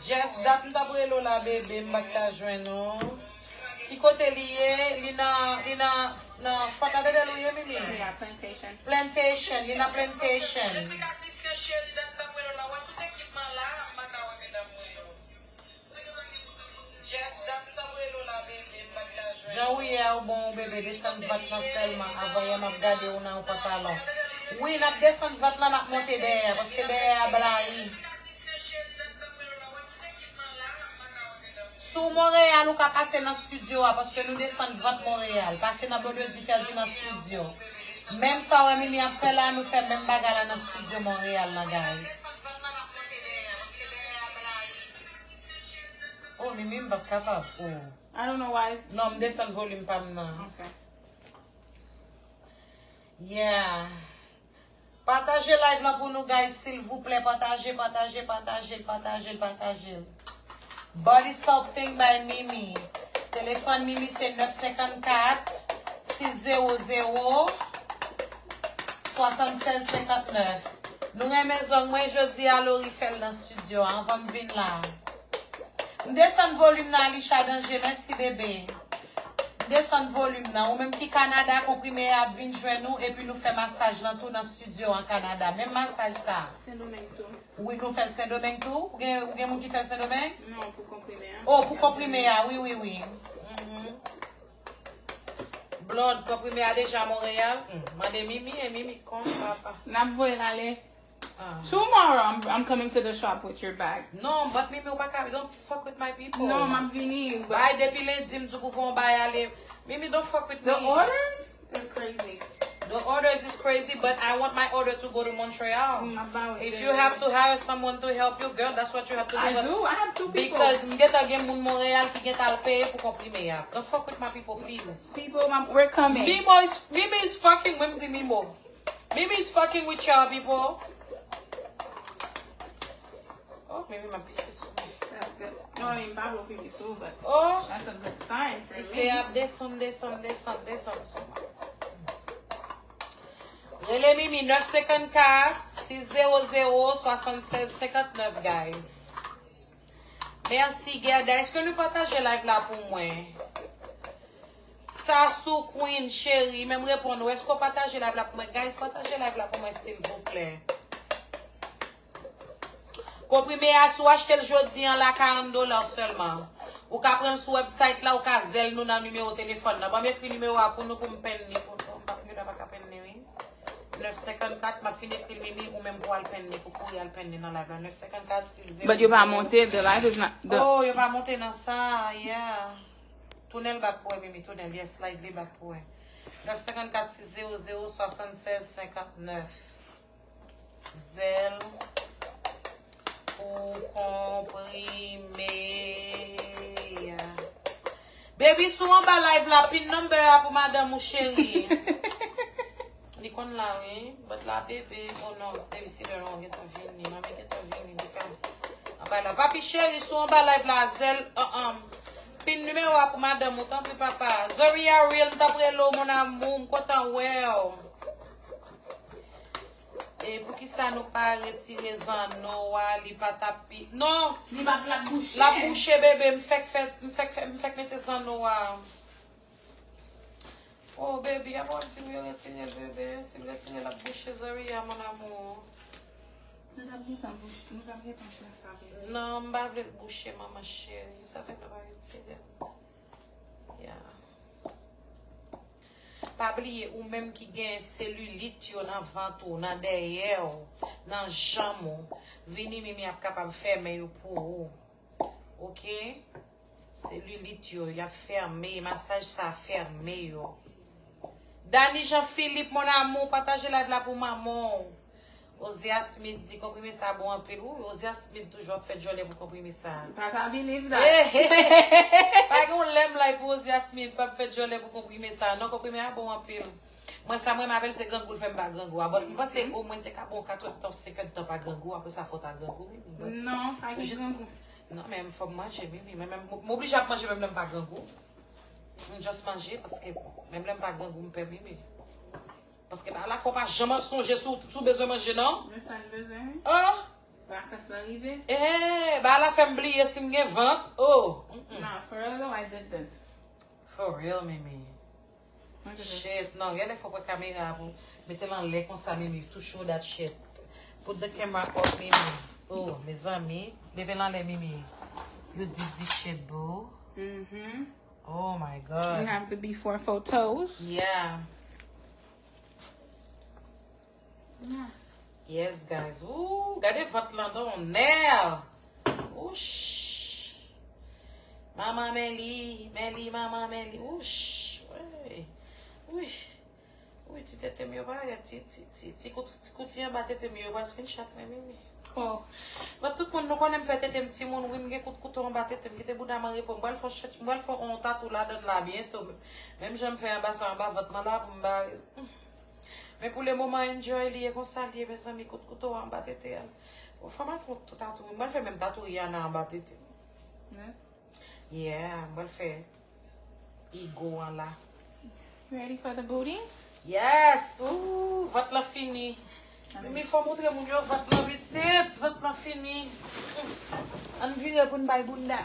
Jess, dat m t ap rele w la, bebe, m pa t ka jwenn ou. Ki kote li ye? Li nan, li nan, nan Fort Lauderdale ou ye, Mimi? Yeah, Plantation. Plantation, li nan Plantation. Jan ou ye a, ou bon, bebe, desann vant lan sèlman. Avan yè m ap gade ou nan yon pantalon. Wi, n ap desann vant lan, n ap monte dèyè, paske dèyè a blayi. Si w Monreyal, ou ka pase nan estidyo a, paske nou desann vant Monreyal. Pase nan Blondedy Ferdinand Studio. Menm sa w wè Mimi ap fè la, nou fè menm bagay la nan estidyo Monreyal lan, guys. Oh, Mimi, m p ap kapab. Oh. I don't know why. Non, m desann volim pa m nan. Ok. Yeah. Pataje live lan pou nou, guys, silvouplè. Pataje, pataje, pataje l, pataje l, pataje l. Body Sculpting by Mimi. Telefòn Mimi se nèf senkannkat, sis zewo zewo, swasannsèz senkannèf. Nou renmen zong mwen, jodi a Lori fè l nan studio a, anvan m vin la. M desann volim nan, Alisha Danger, mèsi bebe. M desann volim nan. Ou menm ki Kanada, konprime a ap vin jwenn ou, epi nou fè masaj lan tou nan studio an Kanada. Menm masaj sa. Sendomeng tou. Wi, nou fè l Sendomeng tou. Ou gen, ou gen moun ki fè l Sendomeng? Non, pou konprime a. Oh, pou konprime a, wi, wi, wi. Mhm. Blonde, konprime a deja Montréal? Hmm, mande Mimi, e Mimi kon papa. N ap voye l ale. Ah. Tomorrow, I'm, I'm coming to the shop with your bag. Non, but Mimi, ou pa ka, don't fuck with my people. Non, m ap vini, but Bay, depi lendi, m di pou voye yon bay ale. Mimi, don't fuck with the me. Orders is crazy. The orders is crazy, but I want my order to go to Montreal. Mm, m ap ba ou. If you have to hire someone to help you, girl, that's what you have to do. I do. I have two people. Because m gentan gen moun Montréal ki gentan al peye pou konprime a. Don't fuck with my people, please. People, we're coming. Mimo is, Mimi is fucking, mwen m di Mimo. Mimi is fucking with y'all people. Oh, Mimi, m ap pise sou mwen. That's good. No, I mean, Pablo pise sou, but oh, that's a good sign for me. Li se ap desann, desann, desann, desann sou mwen. Rele Mimi nèf senkannkat, sis zewo zewo, swasannsèz senkannèf, guys. Mèsi, Gerda. Èske nou pataje live la pou mwen? Sasou Queen, cheri, men m reponn ou. Èske w pataje live la pou mwen? Guys, pataje live la pou mwen, silvouplè. Konprime a, si w achte l jodi an la, karant dola sèlman. Ou ka pran l sou website la, ou ka Zelle nou nan nimewo telefòn nan. Ban m ekri nimewo a pou nou, pou m penn li pou nou. M pa, m pa ka penn li, wi. Nèf senkannkat, m ap fin ekri l, Mimi, ou menm pou al penn li, pou kouri al penn li nan live la. Nèf senkannkat, sis zewo zewo. But yo pa monte, the live is not, the Oh, yo pa monte nan sa, yeah. Tounen l back pou wè, Mimi, tounen l, yes, slide li back pou wè. Nèf senkannkat, sis zewo zewo, swasannsèz senkannèf. Zelle pou konprime a. Baby, si w anba live la, pin number a pou madanm ou, cheri. Li konn la, wi. But la, bebe, oh non, baby, sit down, gentan vini. Mami gentan vini, li ka anba la. Papi cheri, si w anba live la, Zelle, uh, um, pin nimewo a pou madanm ou, tanpri, papa. Zoria Real, m t ap rele w, mon amour, m kontan wè w. E poukisa nou pa retire zanno a, li pa t ap pi-, non! Li p ap, l ap bouche. L ap bouche, bebe, m fèk fè, m fèk fè, m fèk mete zanno a. Oh, baby, apa w ap di m yo retire l, bebe? Si m retire l, l ap bouche Zoria, mon amour. Nou t ap gentan bouche, nou t ap gentan fè sa, bebe. Non, m pa vle l bouche, manman cheri. Sa fè nou pa retire l. Yeah. Pa bliye, ou menm ki gen selilit yo nan vant ou, nan dèyè w, nan janm ou, vini Mimi ap kapab fèmen yo pou ou. Oke? Selilit yo, y ap fèmen, masaj sa fèmen yo. Dany Jean Philippe, mon amour, pataje live la pou manman w. Ozia Smith di konprime sa bon anpil. Wi, Ozia Smith toujou ap fè djòlè pou konprime sa. Papa believe that. Hey, hey, hey. Pa gen yon lè m live pou Ozia Smith p ap fè djòlè pou konprime sa. Non, konprime a bon anpil. Mwen, sa mwen renmen avè l, se grangou l fè m pa grangou a. But m panse omwen te ka bon katrè tan, senk èdtan pa grangou, apre sa fò w ta grangou, wi. Non, pa gen grangou. Non, men fò m manje, wi, wi. Men, men m, m oblije ap manje menm lè m pa grangou. M just manje, paske menm lè m pa grangou, m pè, wi, wi. Paske ba la fò pa janm sonje si w, si w bezwen manje, non. Men sa n bezwen, wi. Oh! Vakans lan rive. Eh, ba la fè m bliye si m gen vant. Oh! Mm-mm. Nah, for real though, I did this. For real, Mimi. Shit, non, genlè fò pran kamera a pou mete l anlè konsa, Mimi. To show that shit. Put the camera up, Mimi. Oh, mezanmi. Leve l anlè, Mimi. You did this shit, boo. Mm-hmm. Oh my God. We have the before photos. Yeah. Yeah. Yes, guys. Ooh, gade vant lan, donè. Ouch. Manman, men li, men li, manman, men li. Ouch. Wey. Wi. Wi, ti tete m yo parèt, ti, ti, ti, ti kout-, ti kouti anba tete m yo, yo pral screenshot mwen, Mimi. Oh. But tout moun, nou konnen m fè tete m timoun, wi, m gen kout kouto anba tete m, kite bouda m an repo. M pral fè yon chèch, m pral fè yon tatou ladann la byento. Menm jan m fè anba sa, anba vant mwen la, pou m bare l. Men pou le moman, enjoy li, e konsa li ye, mezanmi, kout kouto anba tete a. Bon, fò m al fè yon tatou, m pral fè menm tatou Rihanna anba tete m. Yes. Yeah, m pral fè ego an la. Ready for the booty? Yes! Ooh, vant lan fini. Mimi, fò montre moun yo vant lan pitit, vant lan fini. Ann vire pou n bay bounda.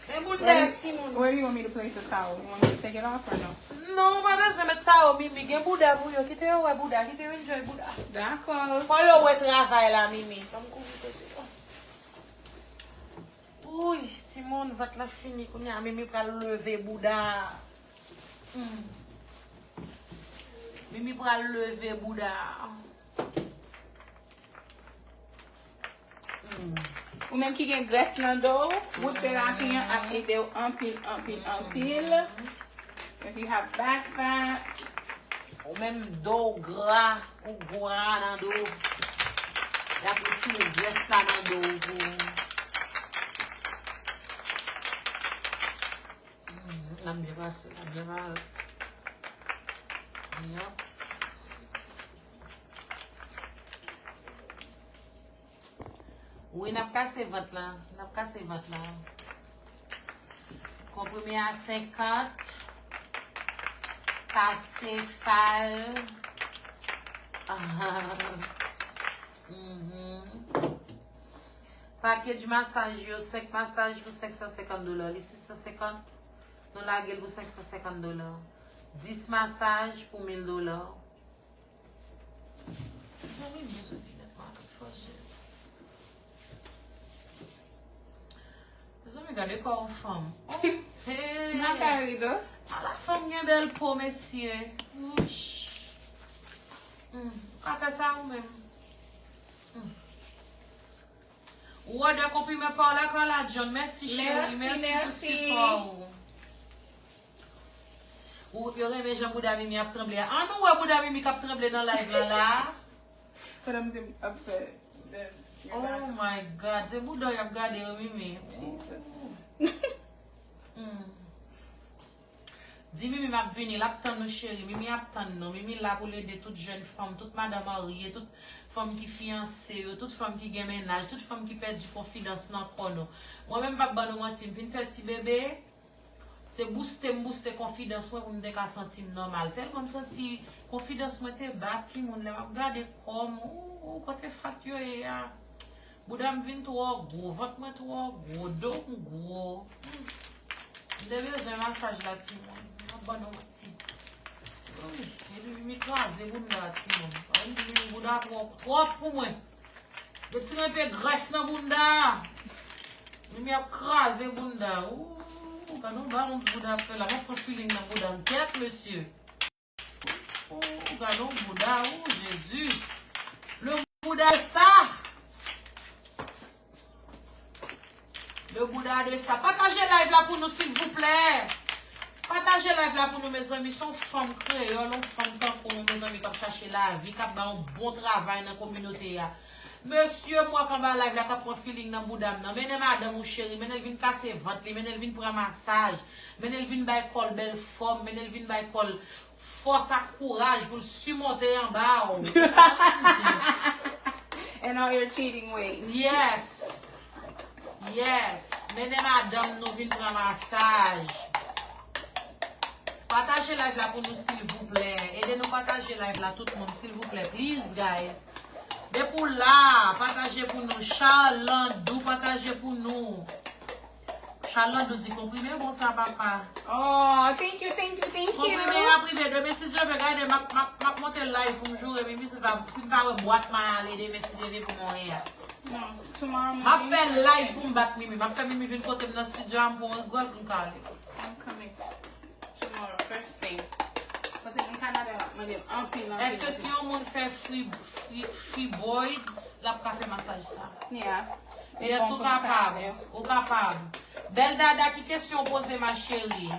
Men bounda a, timoun. Where do you want me to place the towel? You want me to take it off or no? Non, ou pa bezwen met towel, Mimi. Gen bouda pou yo. Kite yo wè bouda. Kite yo enjoy bouda. Dakò. Fò yo wè travay la, Mimi. Ban m kouvri kote yo. Wouy, timoun, vant lan fini. Kounye a, Mimi pral leve bouda. Hmm. Mimi pral leve bouda. Hmm. Ou menm ki gen grès nan do w, wout terapi an ap ede w anpil, anpil, anpil. If you have back fat. Ou menm do w gra, ou gra nan do w. Y ap retire grès la nan do w pou ou. Hmm, n ap byen pase, n ap byen pale. Yep. Wi, n ap kase vant lan. N ap kase vant lan. Konprime a senkant. Kase fal. Mhm. Package masaj yo, senk masaj pou senk san senkant dola. Li sis san senkant, nou lage l pou senk san senkant dola. Dis masaj pou mil dola. Mezanmi, mezanmi, nèt mwen fò, Jezi. Mezanmi, gade kò yon fanm. Oh, hey. Margarita. Ala fanm gen bèl po, mesye. Wouch. Hmm, ou ka fè sa ou menm. Hmm. Wòdè konpliman pa w la, Carla John. Mèsi, cheri. Mèsi, mèsi pou sipò w. Ou, yo renmen jan bouda Mimi ap tranble a. An nou wè bouda Mimi k ap tranble nan live la la. Pandan m te ap fè dance. Oh my God. Se bouda w y ap gade yo, Mimi. Jesus. Hmm. Di Mimi m ap vini, l ap tann nou cheri. Mimi ap tann nou. Mimi la pou l ede tout jèn fanm, tout madan marye, tout fanm ki fiyanse yo, tout fanm ki gen mennaj, tout fanm ki pèdi konfidans nan kò nou. Mwen menm m p ap ban nou manti, m fin fè ti bebe, se bouste m bouste konfidans mwen pou m te ka santi m nòmal. Tèlman m santi konfidans mwen te ba timoun lè m ap gade kò m. Ooh, kote fat yo ye a? Bouda m vin twò gwo, vant mwen twò gwo, do m gwo. Hmm. M te bezwen masaj la, timoun. M ap ban nou yon ti. Wi, epi Mimi kraze bounda a, timoun. Mwen di Mimi bounda twò, twòp pou mwen. Retire enpe grès nan bounda a. Mimi ap kraze bounda. Ooh, gade yon balans bouda ap fè la. Mwen pran feeling nan bounda m. Kèt, mesye. Oh, gade yon bouda, oh, Jezi. Le bouda de sa. Le bouda de sa. Pataje live la pou nou, silvouplè. Pataje live la pou nou, mezanmi. Se yon fanm kreyòl, yon fanm tankou nou, mezanmi, k ap chache lavi, k ap bay yon bon travay nan kominote a. Mesye, m wè k anba live la, k ap pran feeling nan bouda m nan. Mennen madanm ou cheri, mennen l vin kase vant li, mennen l vin pran masaj, mennen l vin bay kò l bèl fòm, mennen l vin bay kò l fòs ak kouraj pou l simonte anba w. And all your cheating ways. Yes. Yes. Mennen madanm nou vin pran masaj. Pataje live la pou nou, silvouplè. Ede nou pataje live la, tout moun, silvouplè. Please, guys. Depi w la, pataje pou nou. Charlandou, pataje pou nou. Charlandou di konprime bon sa, papa. Oh, thank you, thank you, thank you. Konprime ap rive demen, si Dye vle, gade, m ap, m ap, m ap monte live pou m joure Mimi, si m pa, si m pa wè bwat m a ale demen, si Dye vle, pou mwen a. No, tomorrow morning. M ap fè live pou m bat Mimi. M ap fè Mimi vin kote m nan studio a, m pou yon gwòs m kale. I'm coming. Tomorrow, first thing. Paske moun Kanada yo ap mande m anpil, anpil, anpil. Èske si yon moun fè fri-, fri-, fibroids, l ap ka fè masaj sa? Yeah. Yes, ou kapab. Ou kapab. Bèl Dada, ki kesyon w poze, ma chérie?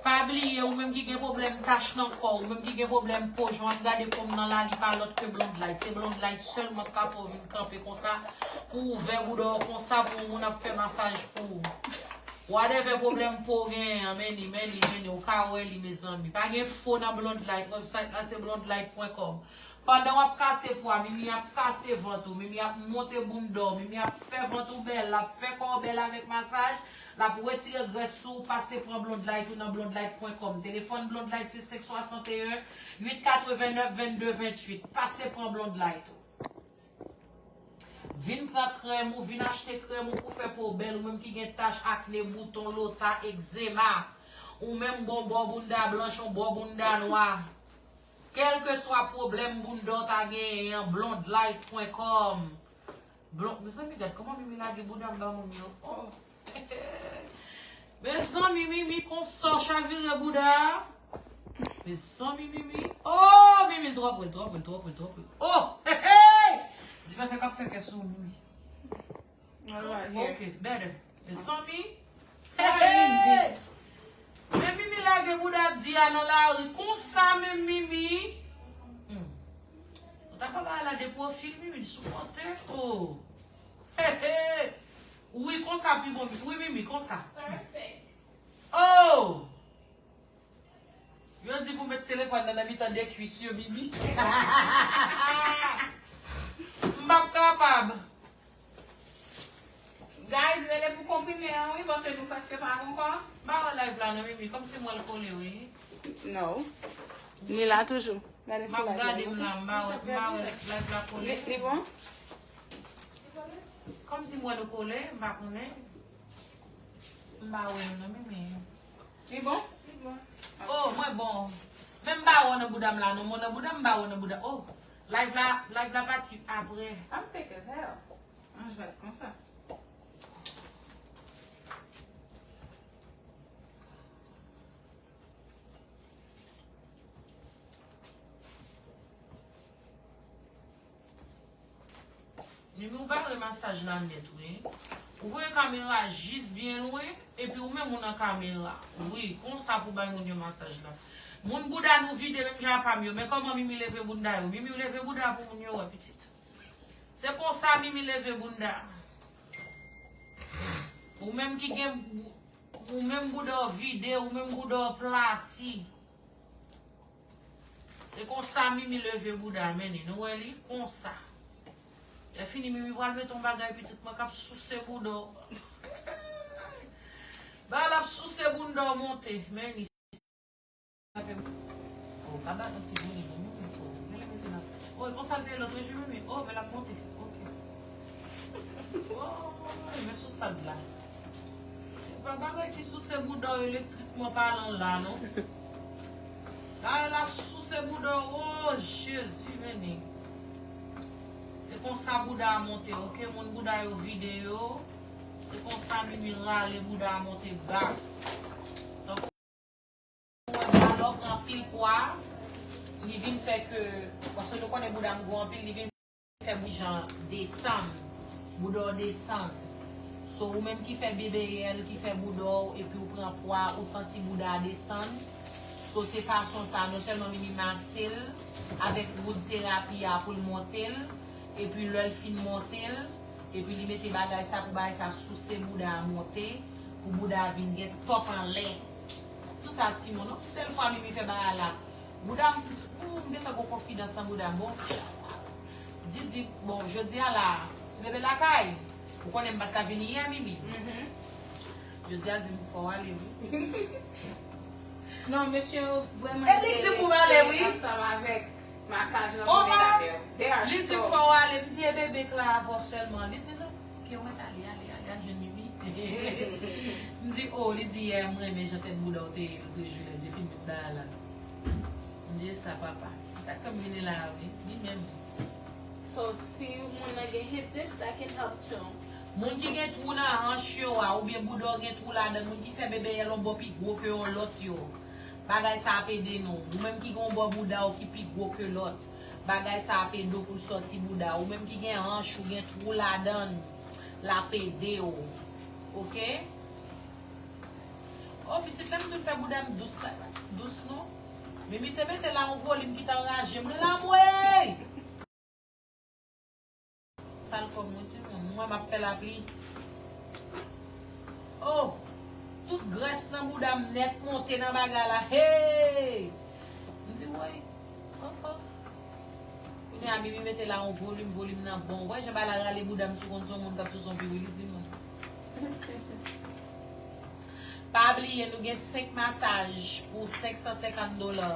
Pa bliye, ou menm ki gen pwoblèm tach nan kò, ou menm ki gen pwoblèm po, jan w ap gade po m nan la, li pa lòt ke Blonde Light. Se Blonde Light sèlman k ka fè w vin kanpe konsa, pou w ouvè bouda w konsa, pou yon moun ap fè masaj pou ou. Whatever pwoblèm po w genyen an, men li, men li, men li, ou ka wè li, mezanmi. Pa gen fo nan Blonde Light, website la se blonde light point com. Pandan w ap kase pwa, Mimi ap kase vant ou, Mimi ap monte bounda w, Mimi ap fè vant ou bèl, l ap fè kò w bèl avèk masaj, l ap retire grès sou ou, pase pran Blonde Light ou nan blonde light point com. Telefòn Blonde Light se senk swasanteyen, uit katrevennnèf, vennde, venntuit. Pase pran Blonde Light ou. Vin pran krèm ou, vin achte krèm ou pou fè po w bèl, ou menm ki gen tach, akne, bouton, lota, egzema. Ou menm gon bò bounda blanch, yon bò bounda nwa. Kèlkeswa pwoblèm bounda w ta genyen an, blonde light point com. Blond, mezanmi, gad kòman Mimi lage bouda m ba moun yo. Oh. Mezanmi, Mimi konsa w chavire bouda a. Mezanmi, Mimi. Oh, Mimi, l twò pre, l twò pre, l twò pre, l twò pre. Oh, hey, hey. Di pa fè k ap fè kè sou Mimi. All right, here. Ok, better. Mezanmi. Sa Mimi di. Men Mimi lage bouda di a nan lari konsa menm Mimi. Hmm. Ou ta pa bay la de pwofil Mimi, li sou kote. Oh. He, he. Wi, konsa pi bon. Wi, Mimi, konsa. Perfect. Oh. Yo di pou met telefòn nan nan mitan de kwis yo, Mimi. M p ap kapab. Guys, rele pou konprime an, wi, paske nou prèske pa gen ankò. M pa wè live la non, Mimi, kòmsi m wè l kole, wi. No. Li la toujou. Gade sou live la. M ap gade m la, m pa wè, m pa wè live la kole. Li, li bon? Kòmsi m wè nou kole, m pa konnen. M pa wè nou non, Mimi. Li bon? Li bon. Oh, mwen bon. Men m pa wè nan bouda m la non, mwen nan bouda m, m pa wè nan bouda. Oh, live la, live la pati apre. I'm thick as hell. Mwen jwèt konsa. Mimi, ou bare masaj la nèt, wi. Ou voye kamera jis byen lwen, epi ou menm ou nan kamera. Wi, konsa pou bay moun yo masaj la. Moun bouda nou vide menm jan a pa m yo. Men kòman Mimi leve bounda yo. Mimi, ou leve bouda pou moun yo wè, pitit. Se konsa Mimi leve bounda. Ou menm ki gen, ou menm bouda w vide, ou menm bouda w plati. Se konsa Mimi leve bouda, men li, nou wè li, konsa. Lè fini, Mimi pral met yon bagay, pitit mwen k ap souse bouda w. Bagay la ap souse bounda w monte, men li. Oh, pa bat yon ti bouni pou Mimi, oh, men lè mete la. Oh, e konsa l te ye lòt jou, Mimi. Oh, men l ap monte. Ok. Oh, men sou sa la. Se pa bagay ki souse bouda w elektrik. Mwen pa lan la non. La, l ap souse bouda w. Oh, Jezi, men li. Se konsa bouda a monte, ok? Moun bouda yo vide yo. Se konsa Mimi rale bouda a monte bak. Tankou w wè bouda w pran anpil pwa, li vin fè ke, paske nou konnen bouda m gwo anpil, li vin fè bouda jan desann, bouda w desann. So, ou menm ki fè B B L, ki fè bouda w, epi w pran pwa, ou santi bouda a desann. So, se fason sa, non sèlman Mimi mase l avèk wood terapi a pou l monte l, epi lè l fin monte l, epi li mete bagay sa pou bagay sa souse bouda a monte, pou bouda a vin gen top anlè. Tout sa timoun, yon sèl fwa Mimi fè bagay la, bouda m, m gentan gon konfidans nan bouda m, bon. Didi, bon, jodi a la, ti bebe lakay, ou konnen m pa t ka vini yè, Mimi. Mhm. Jodi a di m fò w ale, wi. Non, mesye yo vrèman enterese ansanm avèk masaj lan pou medam yo. They are so. Li di m fò w ale, m di e bebe k la avè w sèlman. Li di non. Ok, ou mèt ale, ale, ale, al jwenn Mimi. M di, oh, li di, yè, m renmen jan tèt bouda w te ye, lòt jou lè m te fin met bagay la. M di, e sa, papa. E sa k fè m vini la a, wi. Li menm. So, si moun nan gen hip dips, that can help too. Moun ki gen twou nan hanch yo a, oubyen bouda w gen twou ladan, moun ki fè bebe a yon bò pi gwo ke yon lòt yo. Bagay sa ap ede nou. Ou menm ki gen yon bò bouda w ki pi gwo ke lòt, bagay sa ap ede w pou l sòti bouda. Ou menm ki gen hanch ou gen twou ladan l, l ap ede w. Oke? O, pitit, lè m vin fè bouda m dous la, dous non. Mimi te mete la yon volim ki t anraje m. Rele anmwey! Sal kò m wi timoun. Mwen m ap fè lapli. Oh! Tout grès nan bouda m nèt monte nan bagay la. Hey! M di, woy, oh, oh. Kounye a, Mimi mete la yon volim, volim nan bon. Wè, jan bagay la rale bouda m sou konn son moun k ap sou son pi wi, li di mwen. Pa bliye, nou gen senk masaj pou senk san senkant dola.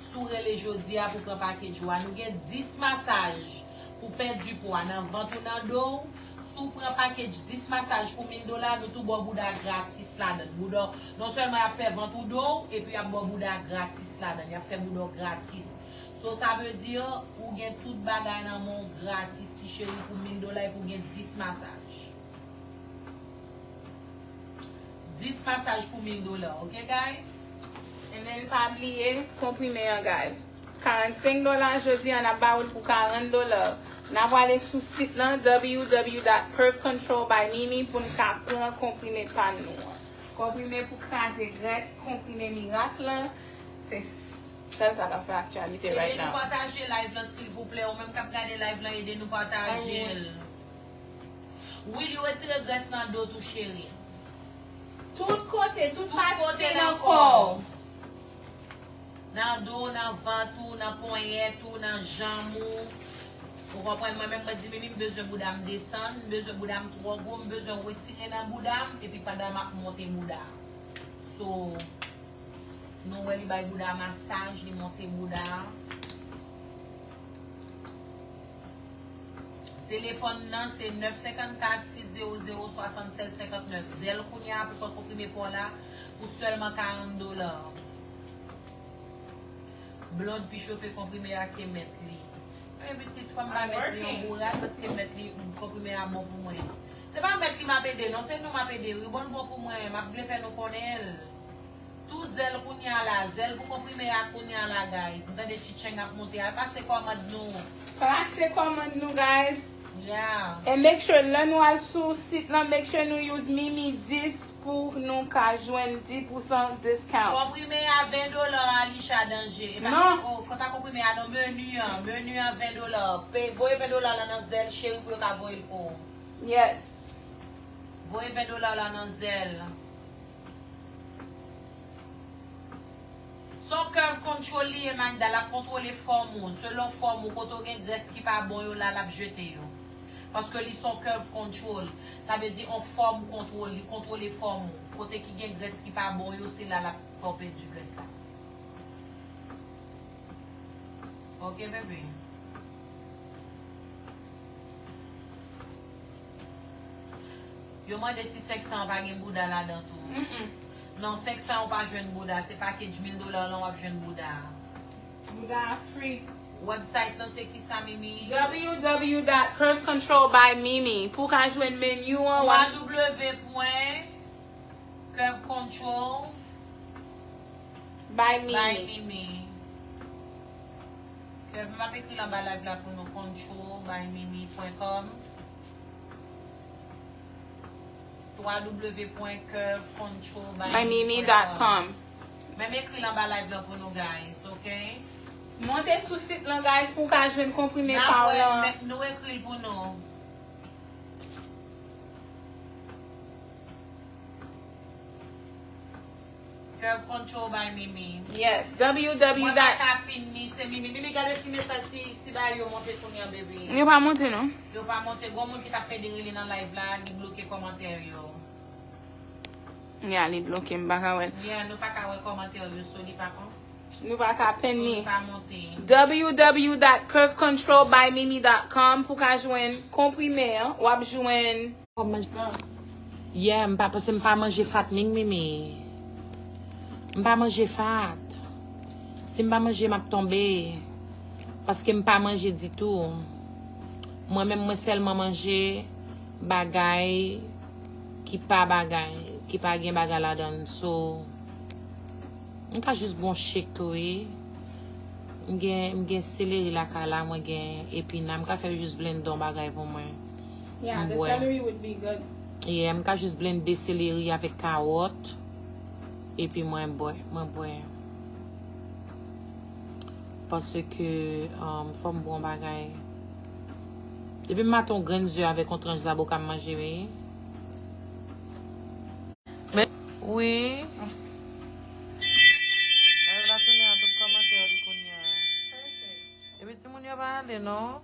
Si w rele jodi a pou pran package ou a, nou gen dis masaj pou pèdi pwa nan vant ou, nan do w. Si w pran package dis masaj pou mil dola, nou tou ba w bouda gratis ladan l. Bouda, non sèlman y ap fè vant ou, do w, epi y ap ba w bouda gratis ladan l. Y ap fè bouda w gratis. So, sa vle di, ou gen tout bagay nan men w gratis, ti cheri, pou mil dola, epi w gen dis masaj. Dis masaj pou mil dola, ok, guys? And then pa bliye konprime an, guys. Karannsenk dola jodi a, n ap ba ou l pou karant dola. N ap ale sou sit lan, w w w dot curve control by mimi, pou n ka pran konprime pa n nou an. Konprime pou kraze grès, konprime mirak lan. Se s- sèl sa k ap fè aktyalite right now. Ede nou pataje live lan, silvouplè. Ou menm k ap gade live lan, ede nou pataje l. Wi, li retire grès nan do tou, cheri. Tout kote, tout pati nan kò w. Nan do w, nan vant ou, nan ponyèt ou, nan janm ou. Ou konprann, mwen menm, mwen di, Mimi, m bezwen bouda m desann, m bezwen bouda m twò gwo, m bezwen retire nan bouda m, epi pandan m ap monte bouda. So, nou wè li bay bouda masaj, li monte bouda. Telefòn nan se nèf senkannkat, sis zewo zewo, swasannsèz senkantnèf. Zèl kounye a pou fè konprime pa w la pou sèlman karant dola. Blonde pi chofe konprime a ke mèt li. Men pitit, fò m ba mèt li yon bourad paske mèt li, konprime a bon pou mwen. Se pa mèt li m ap ede non, se nou m ap ede wi. Bon, l bon pou mwen, m ap vle fè nou konnen l. Tou zèl kounye a la, zèl pou konprime a kounye a la, guys. M tande Chicheng ap monte, al pase kòmand nou. Pase kòmand nou, guys. Yeah. And make sure, lè nou al sou sit lan, make sure nou use Mimi dis pou nou ka jwenn dis pousan discount. Konprime a ven dola, Alisha Danje. E pa, non. Oh, pa konprime a, non, meni an. Meni an ven dola. Pe, voye ven dola la nan zèl, cheri, pou yo ka voye l pou ou. Yes. Voye ven dola la nan zèl. Se yon curve control li ye, Magda, l ap kontwole fòm ou. Selon fòm ou, kote w gen grès ki pa bon yo la, l ap jete yo. Paske li se yon curve control. Sa vle di yon fòm kontwòl, li kontwole fòm ou. Kote ki gen grès ki pa bon yo, se la l ap fè w pèdi grès la. Ok, bebe. Yo mande si senk san an pa gen bouda ladan tou. Mm-mm. Non, senk san an ou pa jwenn bouda. Se package mil dola lan w ap jwenn bouda a. Bouda a free. Website lan se kisa, Mimi? W W W dot curve control by mimi. Pou w ka jwenn menu an, w ap W W W pwen curve control by mimi. By mimi. Curve, m ap ekri l anba live la pou nou, control by mimi pwen com. W W W pwen curve control by mimi dot com. Men m ekri l anba live lan pou nou, guys, ok? Monte sou sit lan, guys, pou w ka jwenn konprime pa w lan. Nou ekri l pou nou. Curve control by Mimi. Yes, W W W. Mwen pa ka pin ni, se Mimi. Mimi, gade si mesaj, si, si bagay yo monte kounye a, baby. Yo pa monte, non. Yo pa monte. Gon moun ki t ap pede rele nan live la, li bloke kòmantè yo. Ya, li bloke, m pa ka wè l. Ya, nou pa ka wè kòmantè yo, so li pa kon. Nou pa ka pin ni. So li pa monte. W W W dot curve control by mimi dot com pou ka jwenn konprime an. W ap jwenn Kòm manje. Yeah, m pa, paske m pa manje fat, ni Mimi. M pa manje fat. Si m pa manje, m ap tonbe. Paske m pa manje ditou. Mwen menm, mwen sèlman manje bagay ki pa bagay, ki pa gen bagay ladan l. So, m ka jis bon shake tou, wi. M gen, m gen seleri lakay la, mwen gen epina. M ka fè yo jis blende yon bagay pou mwen. Yeah, m the bwè. Celery would be good. Yeah, m ka jis blende seleri avèk kawòt. Epi mwen bwè, mwen bwè. Paske, um, fò m bwè yon bagay. Depi m maten yon grenn ze avèk yon tranch zaboka m manje, wi. Men, Wi. Live la tounen a tout kòmantè li kounye a. Epi timoun yo pa ale non.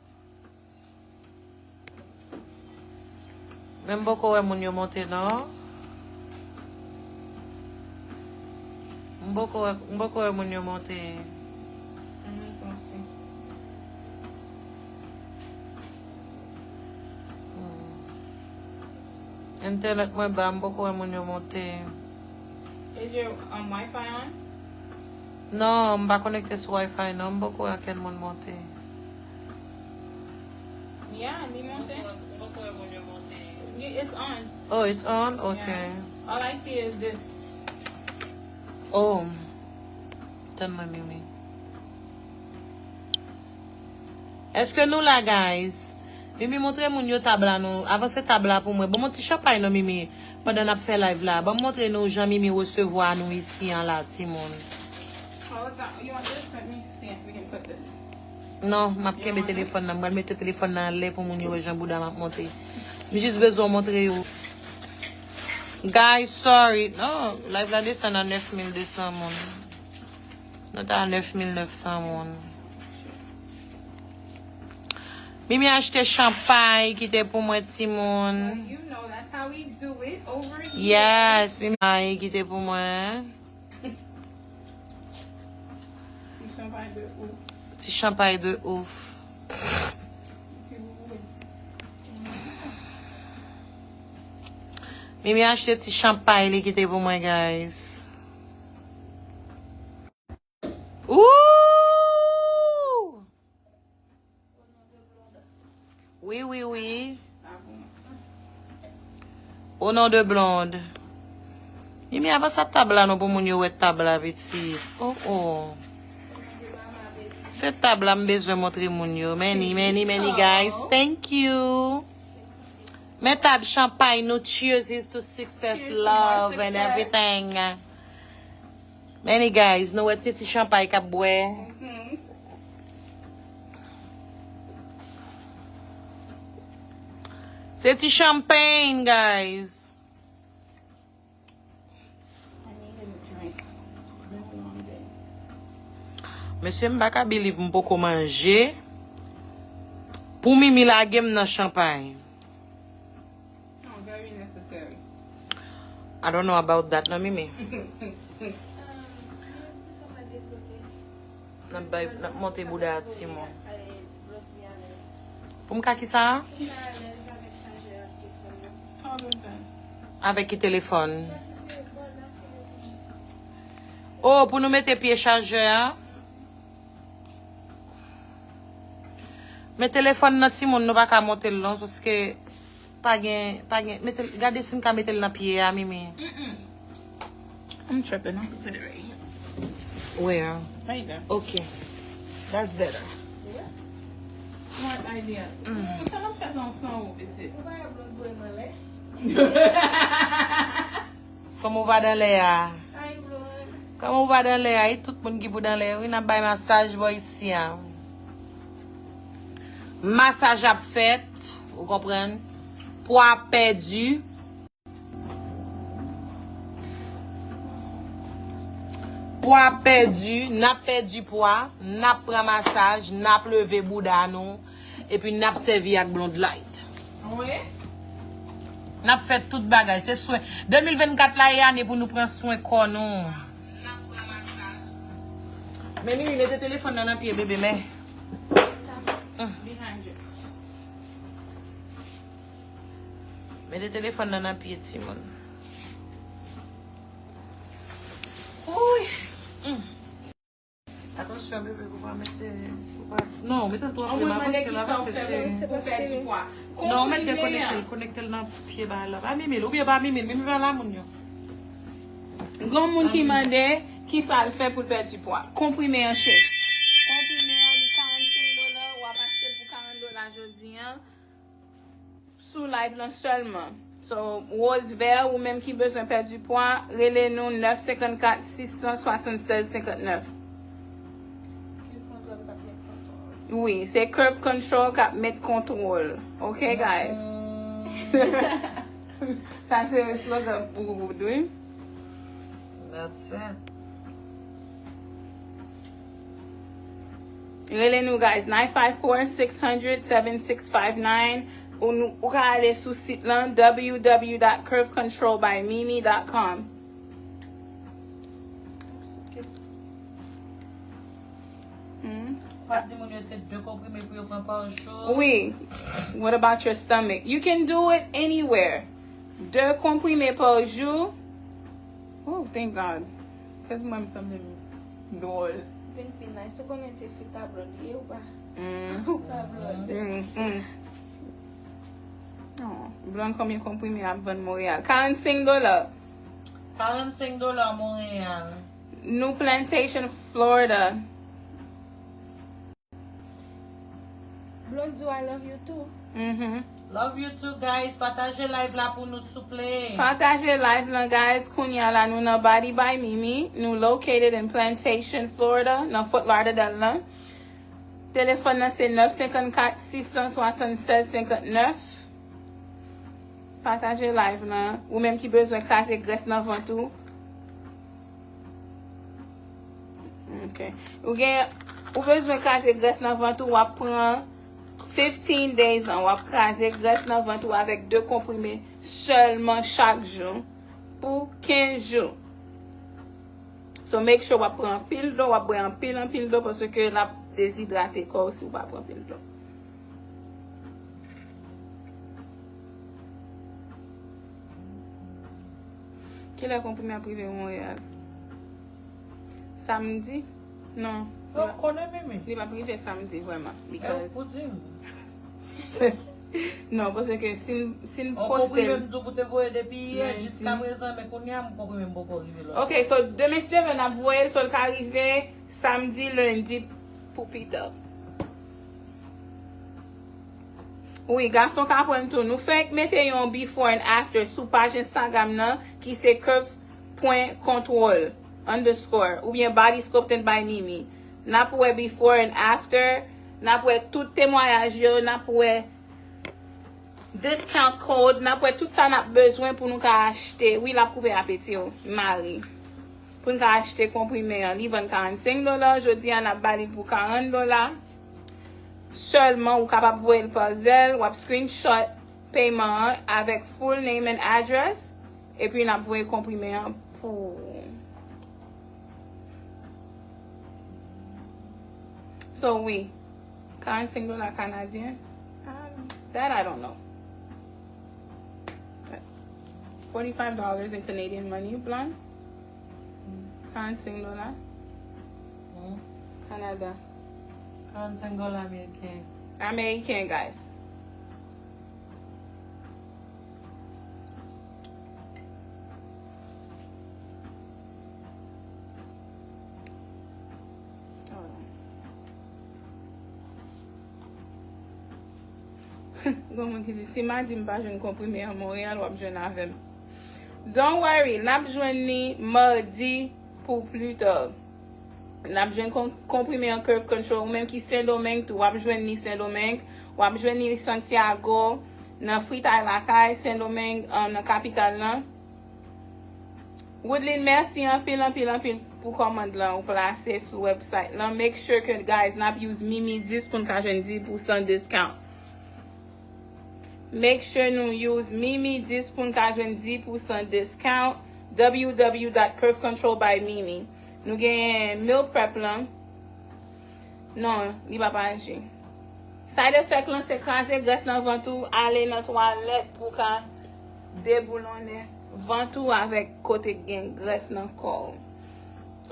Men m poko wè moun yo monte non. M poko wè, m poko wè moun yo monte. Hmm. Entènèt mwen ba, m poko wè moun yo monte. Is your, um, Wi-Fi on? Non, m pa konekte sou Wi-Fi non, m poko wè ankenn moun monte. Yeah, li monte. It's on. Oh, it's on? Okay. Yeah. All I see is this. Oh. Tann mwen, Mimi. Èske nou la, guys? Mimi, montre moun yo tab la non. Avanse tab la pou mwen. Ban m yon ti chanpay non, Mimi. Pandan n ap fè live la. Ban m montre nou jan Mimi resevwa nou isi an la, timoun. Oh, it's on. You want this? Let me see if we can put this. Non, m ap kenbe telefòn nan. M pral mete telefòn nan anlè pou moun yo wè jan bouda m ap monte. M jis bezwen montre yo. Guys, sorry. Non, live la desann a nèf mil de san moun. Nou ta a nèf mil nèf san moun. Mimi achte chanpay kite pou mwen, timoun. Yes, Mimi chanpay kite pou mwen. Ti chanpay de ouf. Ti chanpay de ouf. Mimi achte ti chanpay li kite pou mwen, guys. Ooh! Wi, wi, wi. Au nom de Blonde. Mimi, avanse tab la non pou moun yo wè tab la, pitit. Oh, oh. Se tab la m bezwen montre moun yo. Many, many, many, guys. Thank you. Men tab chanpay nou. Cheers, here's to success, love and everything. Many, guys, nou wè ti ti chanpay k ap bwè. Se ti champagne, guys. Mesye, m pa ka believe m poko manje. Pou Mimi lage m nan chanpay. No, very necessary. I don't know about that, non, Mimi. N ap bay, n ap monte bouda a timoun. Pou m ka ki sa? Avèk ki telefòn? Oh, pou nou mete pye chajè a? Men telefòn nan timoun, nou pa ka monte l non, paske pa gen, pa gen, mete l, gade si n ka mete l nan pye a, Mimi. Mm-mm. I'm tripping. I'm gonna put it right here. Where? Right there. Okay. That's better. Yeah. Smart idea. Mm. Mm, sa n ap fè nan san ou, pitit. Ou pa gen blond boy mwen lè. Kòman w pa dan lè a? Kòman w pa dan lè a? E tout moun ki pou dan lè, wi, n ap bay masaj bò isi a. Masaj ap fèt, ou konprann? Pwa pèdi. Pwa pèdi, n ap pèdi pwa, n ap pran masaj, n ap leve bouda nou, epi n ap sèvi ak Blonde Light. Wi. N ap fè tout bagay. Se swen. De mil vennkat la e ane pou nou pran swen kò nou. Men Mimi, mete telefòn nan nan pye bebe, men. Behind you. Mete telefòn nan nan pye timoun. Ouy. Mm. Atansyon, bebe, pou pa mete, pou pa, non, mete l twò pre, m avanse l, avanse l, cheri. Non, mete konekte l, konekte l nan pye bagay la. Pa mimi l, oubyen pa mimi l, mimi pa la moun yo. Gon moun ki mande kisa l fè pou l pèdi pwa. Konprime an, cheri. Konprime an, li karannsenk dola, w ap achte l pou karant dola jodi an. Sou live lan sèlman. So, Rose Vert, ou menm ki bezwen pèdi pwa, rele nou nèf senkannkat sis san swasannsèz senkantnèf. Wi, se Curve Control k ap met kontwòl. Ok, guys? Sa se slogan pou ou, wi. That's it. Rele nou, guys, nine five four, six hundred, seven six five nine. Ou, nou, ou ka ale sou sit lan, w w w dot curve control by mimi dot com. Hmm. Pa di moun yo se de konprime pou yo pran pa jou. Wi. What about your stomach? You can do it anywhere. De konprime pa jou. Oh, thank God. Kaz mwen m sanble m dwòl. Vin pi nice. Ou konnen se filta blond li ye ou pa? Mm. Ou pa blond. Mm, mm. Oh, blond, konbyen konprime y ap vann Montréal? Karannsenk dola. Karannsenk dola Montréal. New Plantation, Florida. Blonde di w I love you too. Mm-hmm. Love you too, guys. Pataje live la pou nou, souple. Pataje live lan, guys. Kounye a la, nou nan Body by Mimi. Nou located in Plantation, Florida, nan Fort Lauderdale lan. Telefòn nan se nèf senkannkat, sis san swasannsèz, senkannèf. Pataje live lan. Ou menm ki bezwen kraze grès nan vant ou. Ok. Ou gen, ou bezwen kraze grès nan vant ou, w ap pran fifteen days lan, w ap kraze grès nan vant ou avèk de konprime sèlman chak jou pou kenz jou. So make sure w ap pran anpil dlo, w ap bwè anpil, anpil dlo, paske l ap dezidrate kò w si w pa pran anpil dlo. Kilè konprime ap rive Montréal? Samdi? Non. Ou konnen, Mimi? Li p ap rive samdi, vrèman. Because... Pou di m. Non, paske si n, si n poste l, konprime m di w pou te voye depi yè, jiska prezan, men kounye a m konprime m poko rive la. Ok, so demen si Dye vle n ap voye l, so l ka rive samdi, lendi pou pita. Wi, gason ka pran l tou. Nou fèk mete yon before and after sou paj Instagram nan ki se curve point control underscore oubyen body sculpted by Mimi. N ap wè before and after, n ap wè tout temwayaj yo, n ap wè discount code, n ap wè tout sa n ap bezwen pou nou ka achte. Wi, l ap koupe apeti w, Mari. Pou n ka achte konprime an. Li vann karannsenk dola, jodi a n ap ba li pou karant dola. Sèlman, ou kapab voye l pa Zelle, w ap screenshot peyman an avèk full name and address, epi n ap voye konprime an pou ou. So, wi, karannsenk dola kanadyen. Um, that I don't know. Forty-five dollars in Canadian money, Blonde. Karannsenk dola. Hmm. Kanada. Karannsenk dola ameriken. Ameriken, guys. Gon moun ki di, si madi m pa jwenn konprime an Montréal, w ap jwenn avè m. Don't worry, n ap jwenn li madi pou pita. N ap jwenn kon-, konprime an Curve Control. Ou menm ki Sendomeng tou, w ap jwenn li Sendomeng. W ap jwenn li Santiago, nan Fritay Lakay, Sendomeng, um, nan kapital lan. Woodline, mèsi anpil, anpil, anpil pou kòmand lan ou plase sou website lan. Make sure ke, guys, n ap use Mimi dis pou n ka jwenn dis pousan discount. Make sure nou use Mimi dis pou n ka jwenn dis pousan discount. W W W dot curve control by Mimi. Nou genyen meal prep lan. Non, li pa pa aji. Side effect lan se kraze grès nan vant ou, ale nan twalèt pou w ka deboulonnen vant ou avèk kote k gen grès nan kò w.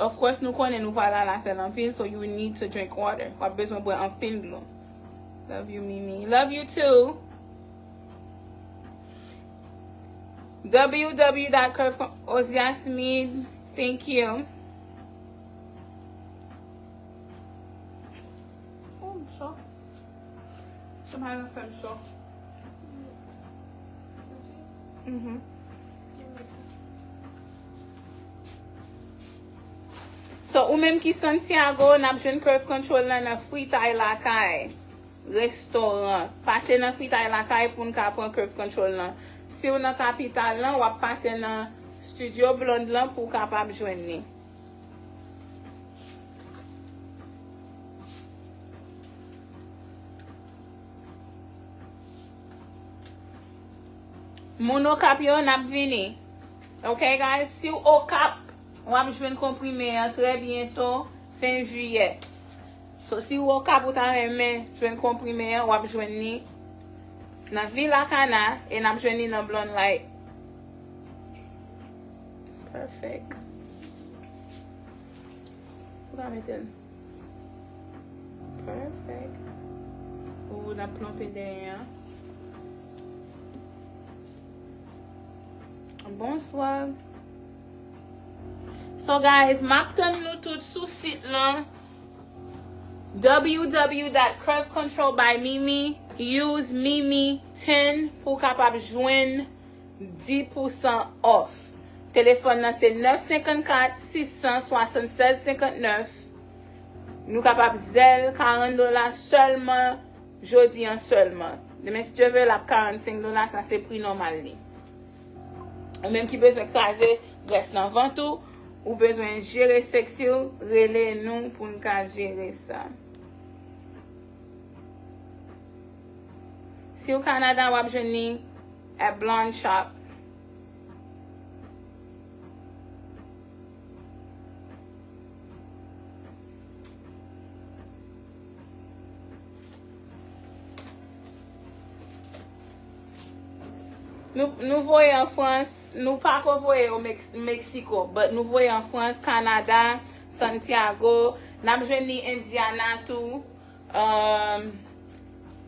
Of course, nou konnen nou pa lalasèl anpil, so you need to drink water. W ap bezwen bwè anpil dlo. Love you, Mimi. Love you too. W W W dot curve, Oziasmine, thank you. Oh, m cho. Chanpay la fè m cho. Mhm. So, ou menm ki Santiago, n ap jwenn Curve Control lan nan Fritay Lakay. Restoran. Pase nan Fritay Lakay pou n ka pran Curve Control lan. Si w nan kapital lan, w ap pase nan Studio Blonde lan pou w kapab jwenn li. Moun Okap yo, n ap vini. Ok, guys? Si w Okap, w ap jwenn konprime an trè byento, fen jiyè. So, si w Okap ou ta renmen jwenn konprime an, w ap jwenn li nan Villa Kana e n ap jwenn li nan Blonde Light. Perfect. Ou ka mete l. Perfect. Ou n ap plonpe dèyè an. Bonswa. So guys, m ap tann nou tout sou sit lan. W W W dot curve control by Mimi. Use Mimi ten pou w kapab jwenn dis pousan off. Telefòn nan se nèf senkannkat sis san swasannsèz senkannèf. Nou kapab Zelle karant dola sèlman jodi an sèlman. Demen, si Dye vle, l ap karannsenk dola, sa se pri nòmal li. Ou menm ki bezwen kraze grès nan vant ou, ou bezwen jere seksi w, rele nou pou n ka jere sa. Si w Kanada, w ap jwenn li at Blonde Shop. Nou, nou voye an Frans, nou pa ko voye o Mex-, Mexico, but nou voye an Frans, Kanada, Santiago. N ap jwenn li Indiana tou. Um,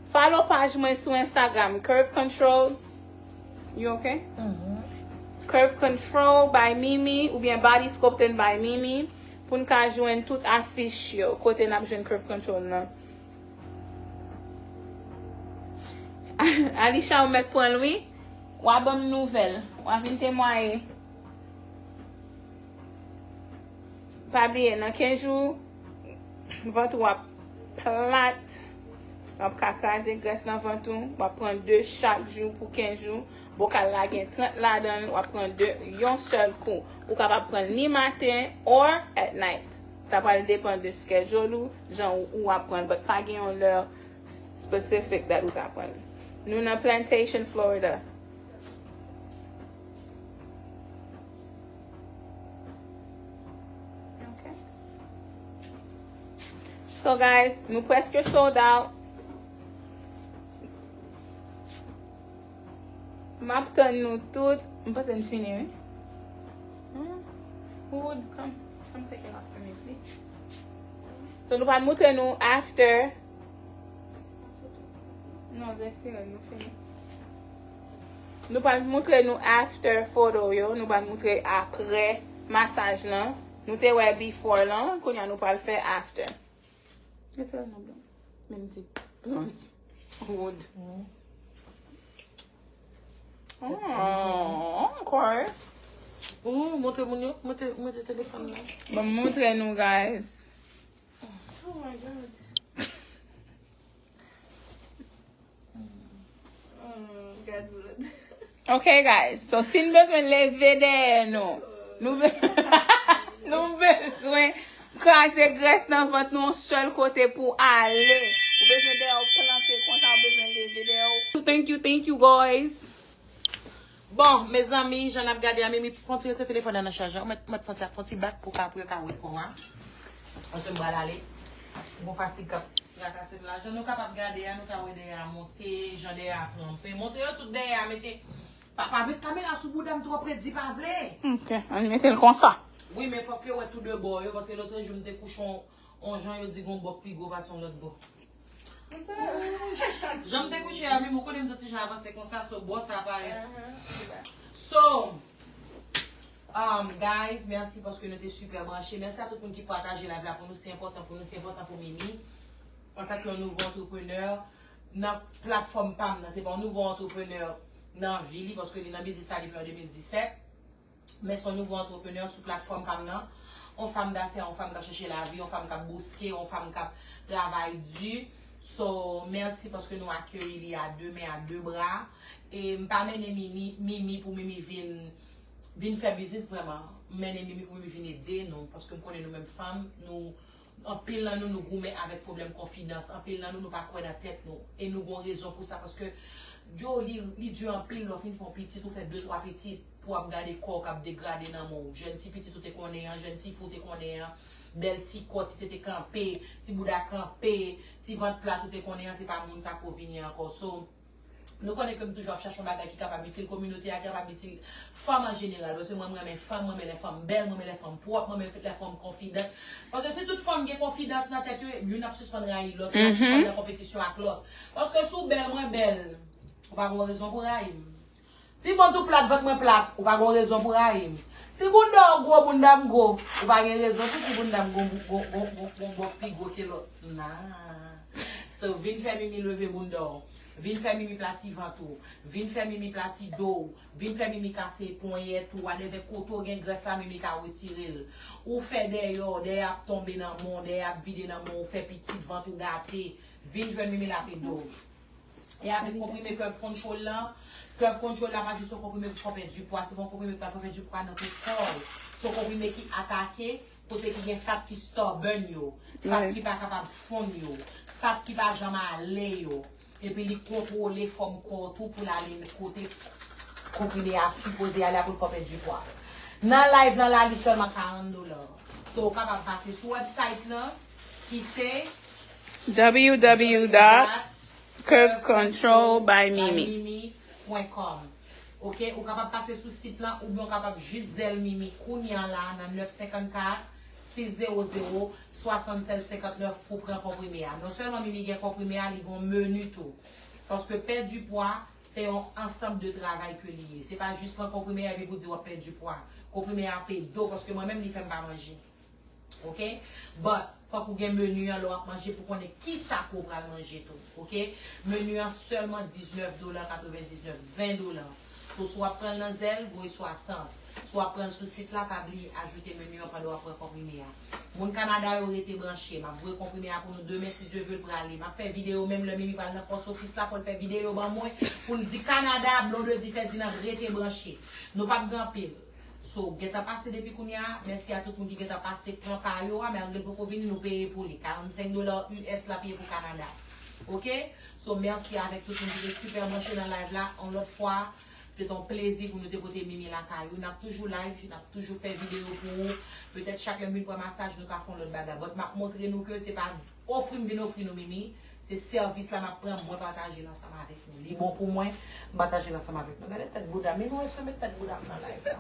follow paj mwen sou Instagram, Curve Control. You okay? Curve Control by Mimi oubyen Body Sculpting by Mimi pou n ka jwenn tout afich yo kote n ap jwenn Curve Control nan. Alisha, ou mèt pran l wi. W a ban m nouvèl. W a vin temwaye. Pa bliye, nan kenz jou, vant ou ap plat. W ap ka kraze grès nan vant ou. W ap pran de chak jou pou kenz jou. Bokal la gen trant ladan l. W ap pran de, yon sèl kou. Ou kapab pran l ni maten or at night. Sa pral depann de schedule ou, jan ou, ou ap pran l. But pa gen yon lè specific that ou ta pran l. Nou nan Plantation, Florida. Ok. So, guys, nou prèske sold out. M ap tann nou tout. M panse n fini, wi. Hmm. Wood, come, come take it off for me, please. So, nou pral montre nou after. Non, retire l, nou fini. Nou pral montre nou after photo yo. Nou pral montre apre masaj lan. Nou te wè before lan, kounye a nou pral fè after. Retire l non, Blonde. Menm ti Blonde. Wood. Oh, ok. Ou montre moun yo, montre, montre telefòn nan. Ban m montre nou, guys. Oh my God. Mm, gad Wood. Ok, guys. So, si n bezwen leve dèyè nou, nou be-, nou bezwen kraze grès nan vant nou yon sèl kote pou ale. Ou bezwen dèyè w plante konsa, ou bezwen leve dèyè w. Thank you, thank you, guys. Bon, mezanmi, jan n ap gade a, Mimi, fon ti retire telefòn nan nan chaj la. Ou mèt, mèt fon ti, fon ti bak pou ka, pou yo ka wè kò a. Paske m pral ale. Bon, fatig k ap trakase m la. Jan nou kapab gade a, nou ka wè dèyè a monte, jan dèyè a planpe. Montre yo tout dèyè a, mete. Pa, pa met kamera sou bouda m twò pre, di pa vle. Ok, ann mete l konsa. Wi, men fòk yo wè tou de bò yo, paske lòt jou m te kouche yon, yon jan, yo di gon bò k pi gwo pase yon lòt bò. Jan m te kouche a, menm ou konnen m te toujou avanse konsa, so bò sa parèt. So, um, guys, mèsi paske nou te super branche. Mèsi a tout moun ki pataje live la pou nou, se enpòtan pou nou, se enpòtan pou Mimi. Antanke yon nouvo antreprenè, nan platfòm pa m nan, se pa yon nouvo antreprenè nan vi li, paske li nan biznis la depi an de mil disèt. Men se yon nouvo antreprenè sou platfòm pa m nan. Yon fanm dafè, yon fanm k ap chèche lavi, yon fanm k ap bouske, yon fanm k ap travay di. So, mèsi paske nou akeyi li a de men, a de bra. E m pa mennen Mimi, Mimi pou Mimi vin Vin fè biznis vrèman. M mennen Mimi pou Mimi vin ede nou, paske m konnen nou menm fanm, nou, anpil nan nou, nou goumen avèk pwoblèm konfidans. Anpil nan nou, nou pa kwè nan tèt nou. E nou gon rezon pou sa, paske Djo, li, li di anpil lè w fin fè yon pitit, ou fè de twa pitit, pou w ap gade kò w k ap degrade nan men w. Jèn ti pitit ou te konnen an, jèn ti fi w te konnen an, bèl ti kò, ti tete kanpe, ti bouda kanpe, ti vant plat ou te konnen an, se pa moun sa pou w vini ankò. So, nou konnen ke m toujou ap chache yon bagay ki kapab itil kominote a, ki kapab itil fanm an jeneral. Paske mwen, mwen renmen fanm, mwen renmen lè fanm bèl, mwen renmen lè fanm pwòp, mwen renmen lè fanm konfidan. Paske si tout fanm gen konfidans nan tèt yo, youn ap sispann rayi lòt, youn ap sispann nan konpetisyon ak lòt. Paske si w bèl, mwen bèl, ou pa gon rezon pou rayi m. Si vant ou plat, vant mwen plat, ou pa gon rezon pou rayi m. Si bounda w gwo, bounda m gwo, ou pa gen rezon pou di bounda m gon, gon, gon, gon, gon bòk pi gwo ke lòt. Nah. So, vin fè Mimi leve bounda w. Vin fè Mimi plati vant ou. Vin fè Mimi plati do w. Vin fè Mimi kase ponyèt ou. Whatever, kote w gen grès la, Mimi ka retire l. Ou fè dèyè w, dèyè ap tonbe nan men w, dèyè ap vide nan men w, ou fè pitit, vant ou gate. Vin jwenn Mimi l ap ede w. E avèk konprime Curve Control lan, Curve Control la pa jis yon konprime pou fè w pèdi pwa, se pa yon konprime ki pral fè w pèdi pwa nan tout kò w. Se yon konprime ki atake kote ki gen fat ki stubborn yo, fat ki pa kapab fonn yo, fat ki pa janm ale yo. Epi li kontwole fòm kò w tou pou l ale kote konprime a sipoze ale a pou l fè w pèdi pwa. Nan live lan la, li sèlman karant dola. So, ou kapab pase sou website lan, ki se w w w dot curve control by mimi mimi pwen kòm. Ok, ou kapab pase sou sit lan oubyen ou kapab jis zèl Mimi kounye a la nan nèf senkannkat, sis zewo zewo, swasannsèz senkantnèf pou pran konprime a. Non sèlman Mimi gen konprime a, li gen yon meni tou. Paske pèdi pwa, se yon ansanm de travay ke li ye. Se pa jis pran konprime a epi pou di w ap pèdi pwa. Konprime a ap ede w, paske mwen menm li fè m pa manje. Ok? But, fòk ou gen meni an lè w ap manje pou konnen kisa ke w pral manje tou. Ok? Meni an sèlman diznèf dola katrevendiznèf, ven dola. So, si w ap pran l nan zèl, voye swasant. Si w ap pran l sou sit la, pa bliye ajoute meni an pandan w ap pran konprime a. Moun Kanada yo rete branche. M ap voye konprime a pou nou demen, si Dye vle l prale. M ap fè videyo menm lè Mimi pral nan pòs ofis la, fò l fè videyo ban mwen pou l di Kanada, Blondedy Ferdinand rete branche. Nou p ap gen anpil. So, gentan pase depi kounye a. Mèsi a tout moun ki gentan pase pran pa yo a, malgre l poko vini, nou peye pou li. Karannsenk dola U S l ap ye pou Kanada. Ok? So, mèsi avèk tout moun ki te sipè branche nan live la. Yon lòt fwa, se te yon plezi pou nou te pote Mimi lakay ou. N ap toujou live, n ap toujou fè videyo pou ou. Petèt chak lè m vin pran masaj, nou ka fè yon lòt bagay. But m ap montre nou ke se pa ofri m vin ofri nou Mimi. Se sèvis la m ap pran, mwen pataje l ansanm avèk nou. Li bon pou mwen, m pataje l ansanm avèk nou. Gade tèt bouda m, Mimi, ou wè si w met tèt bouda m nan live la.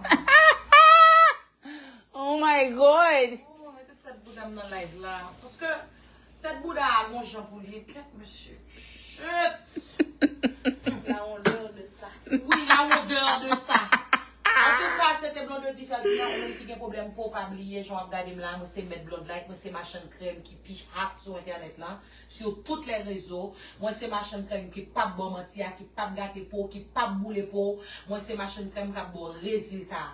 Oh my God! Oh, mete tèt bouda m nan live la. Paske tèt bouda a gon jan pou li. Kèt, mesye. Shit! La odeur de ça. Oui, la odeur de ça. Antouka, se te Blondedy Ferdinand, ou menm ki gen pwoblèm po, pa bliye jan w ap gade m la, mwen se Mèt Blonde Light, mwen se machann krèm ki pi hot sou entènèt lan, sou tout lè rezo. Mwen se machann krèm ki p ap ba w manti a, ki p ap gate po, ki p ap boule po. Mwen se machann krèm k ap ba w rezilta.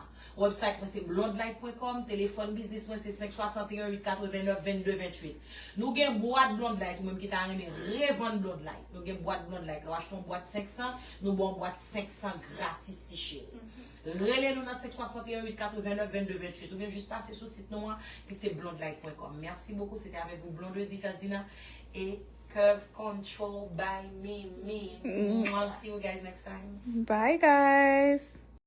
Website mwen se blondelight pwen kòm, telefòn biznis mwen se senk swasanteyen uit katrevennnèf vennde venntuit. Nou gen bwat Blonde Light, ou menm ki ta renmen revann Blonde Light. Nou gen bwat Blonde Light. Lè w achte yon bwat senk san, nou ba w yon bwat senk san gratis, ti cheri. Rele nou nan senk swasanteyen uit katrevennnèf vennde venntuit oubyen jis pase sou sit nou an ki se blondelight pwen kòm. Mèsi bokou, se te avèk ou Blondedy Ferdinand e Curve Control by Mimi. Mwah, see you guys next time. Bye, guys.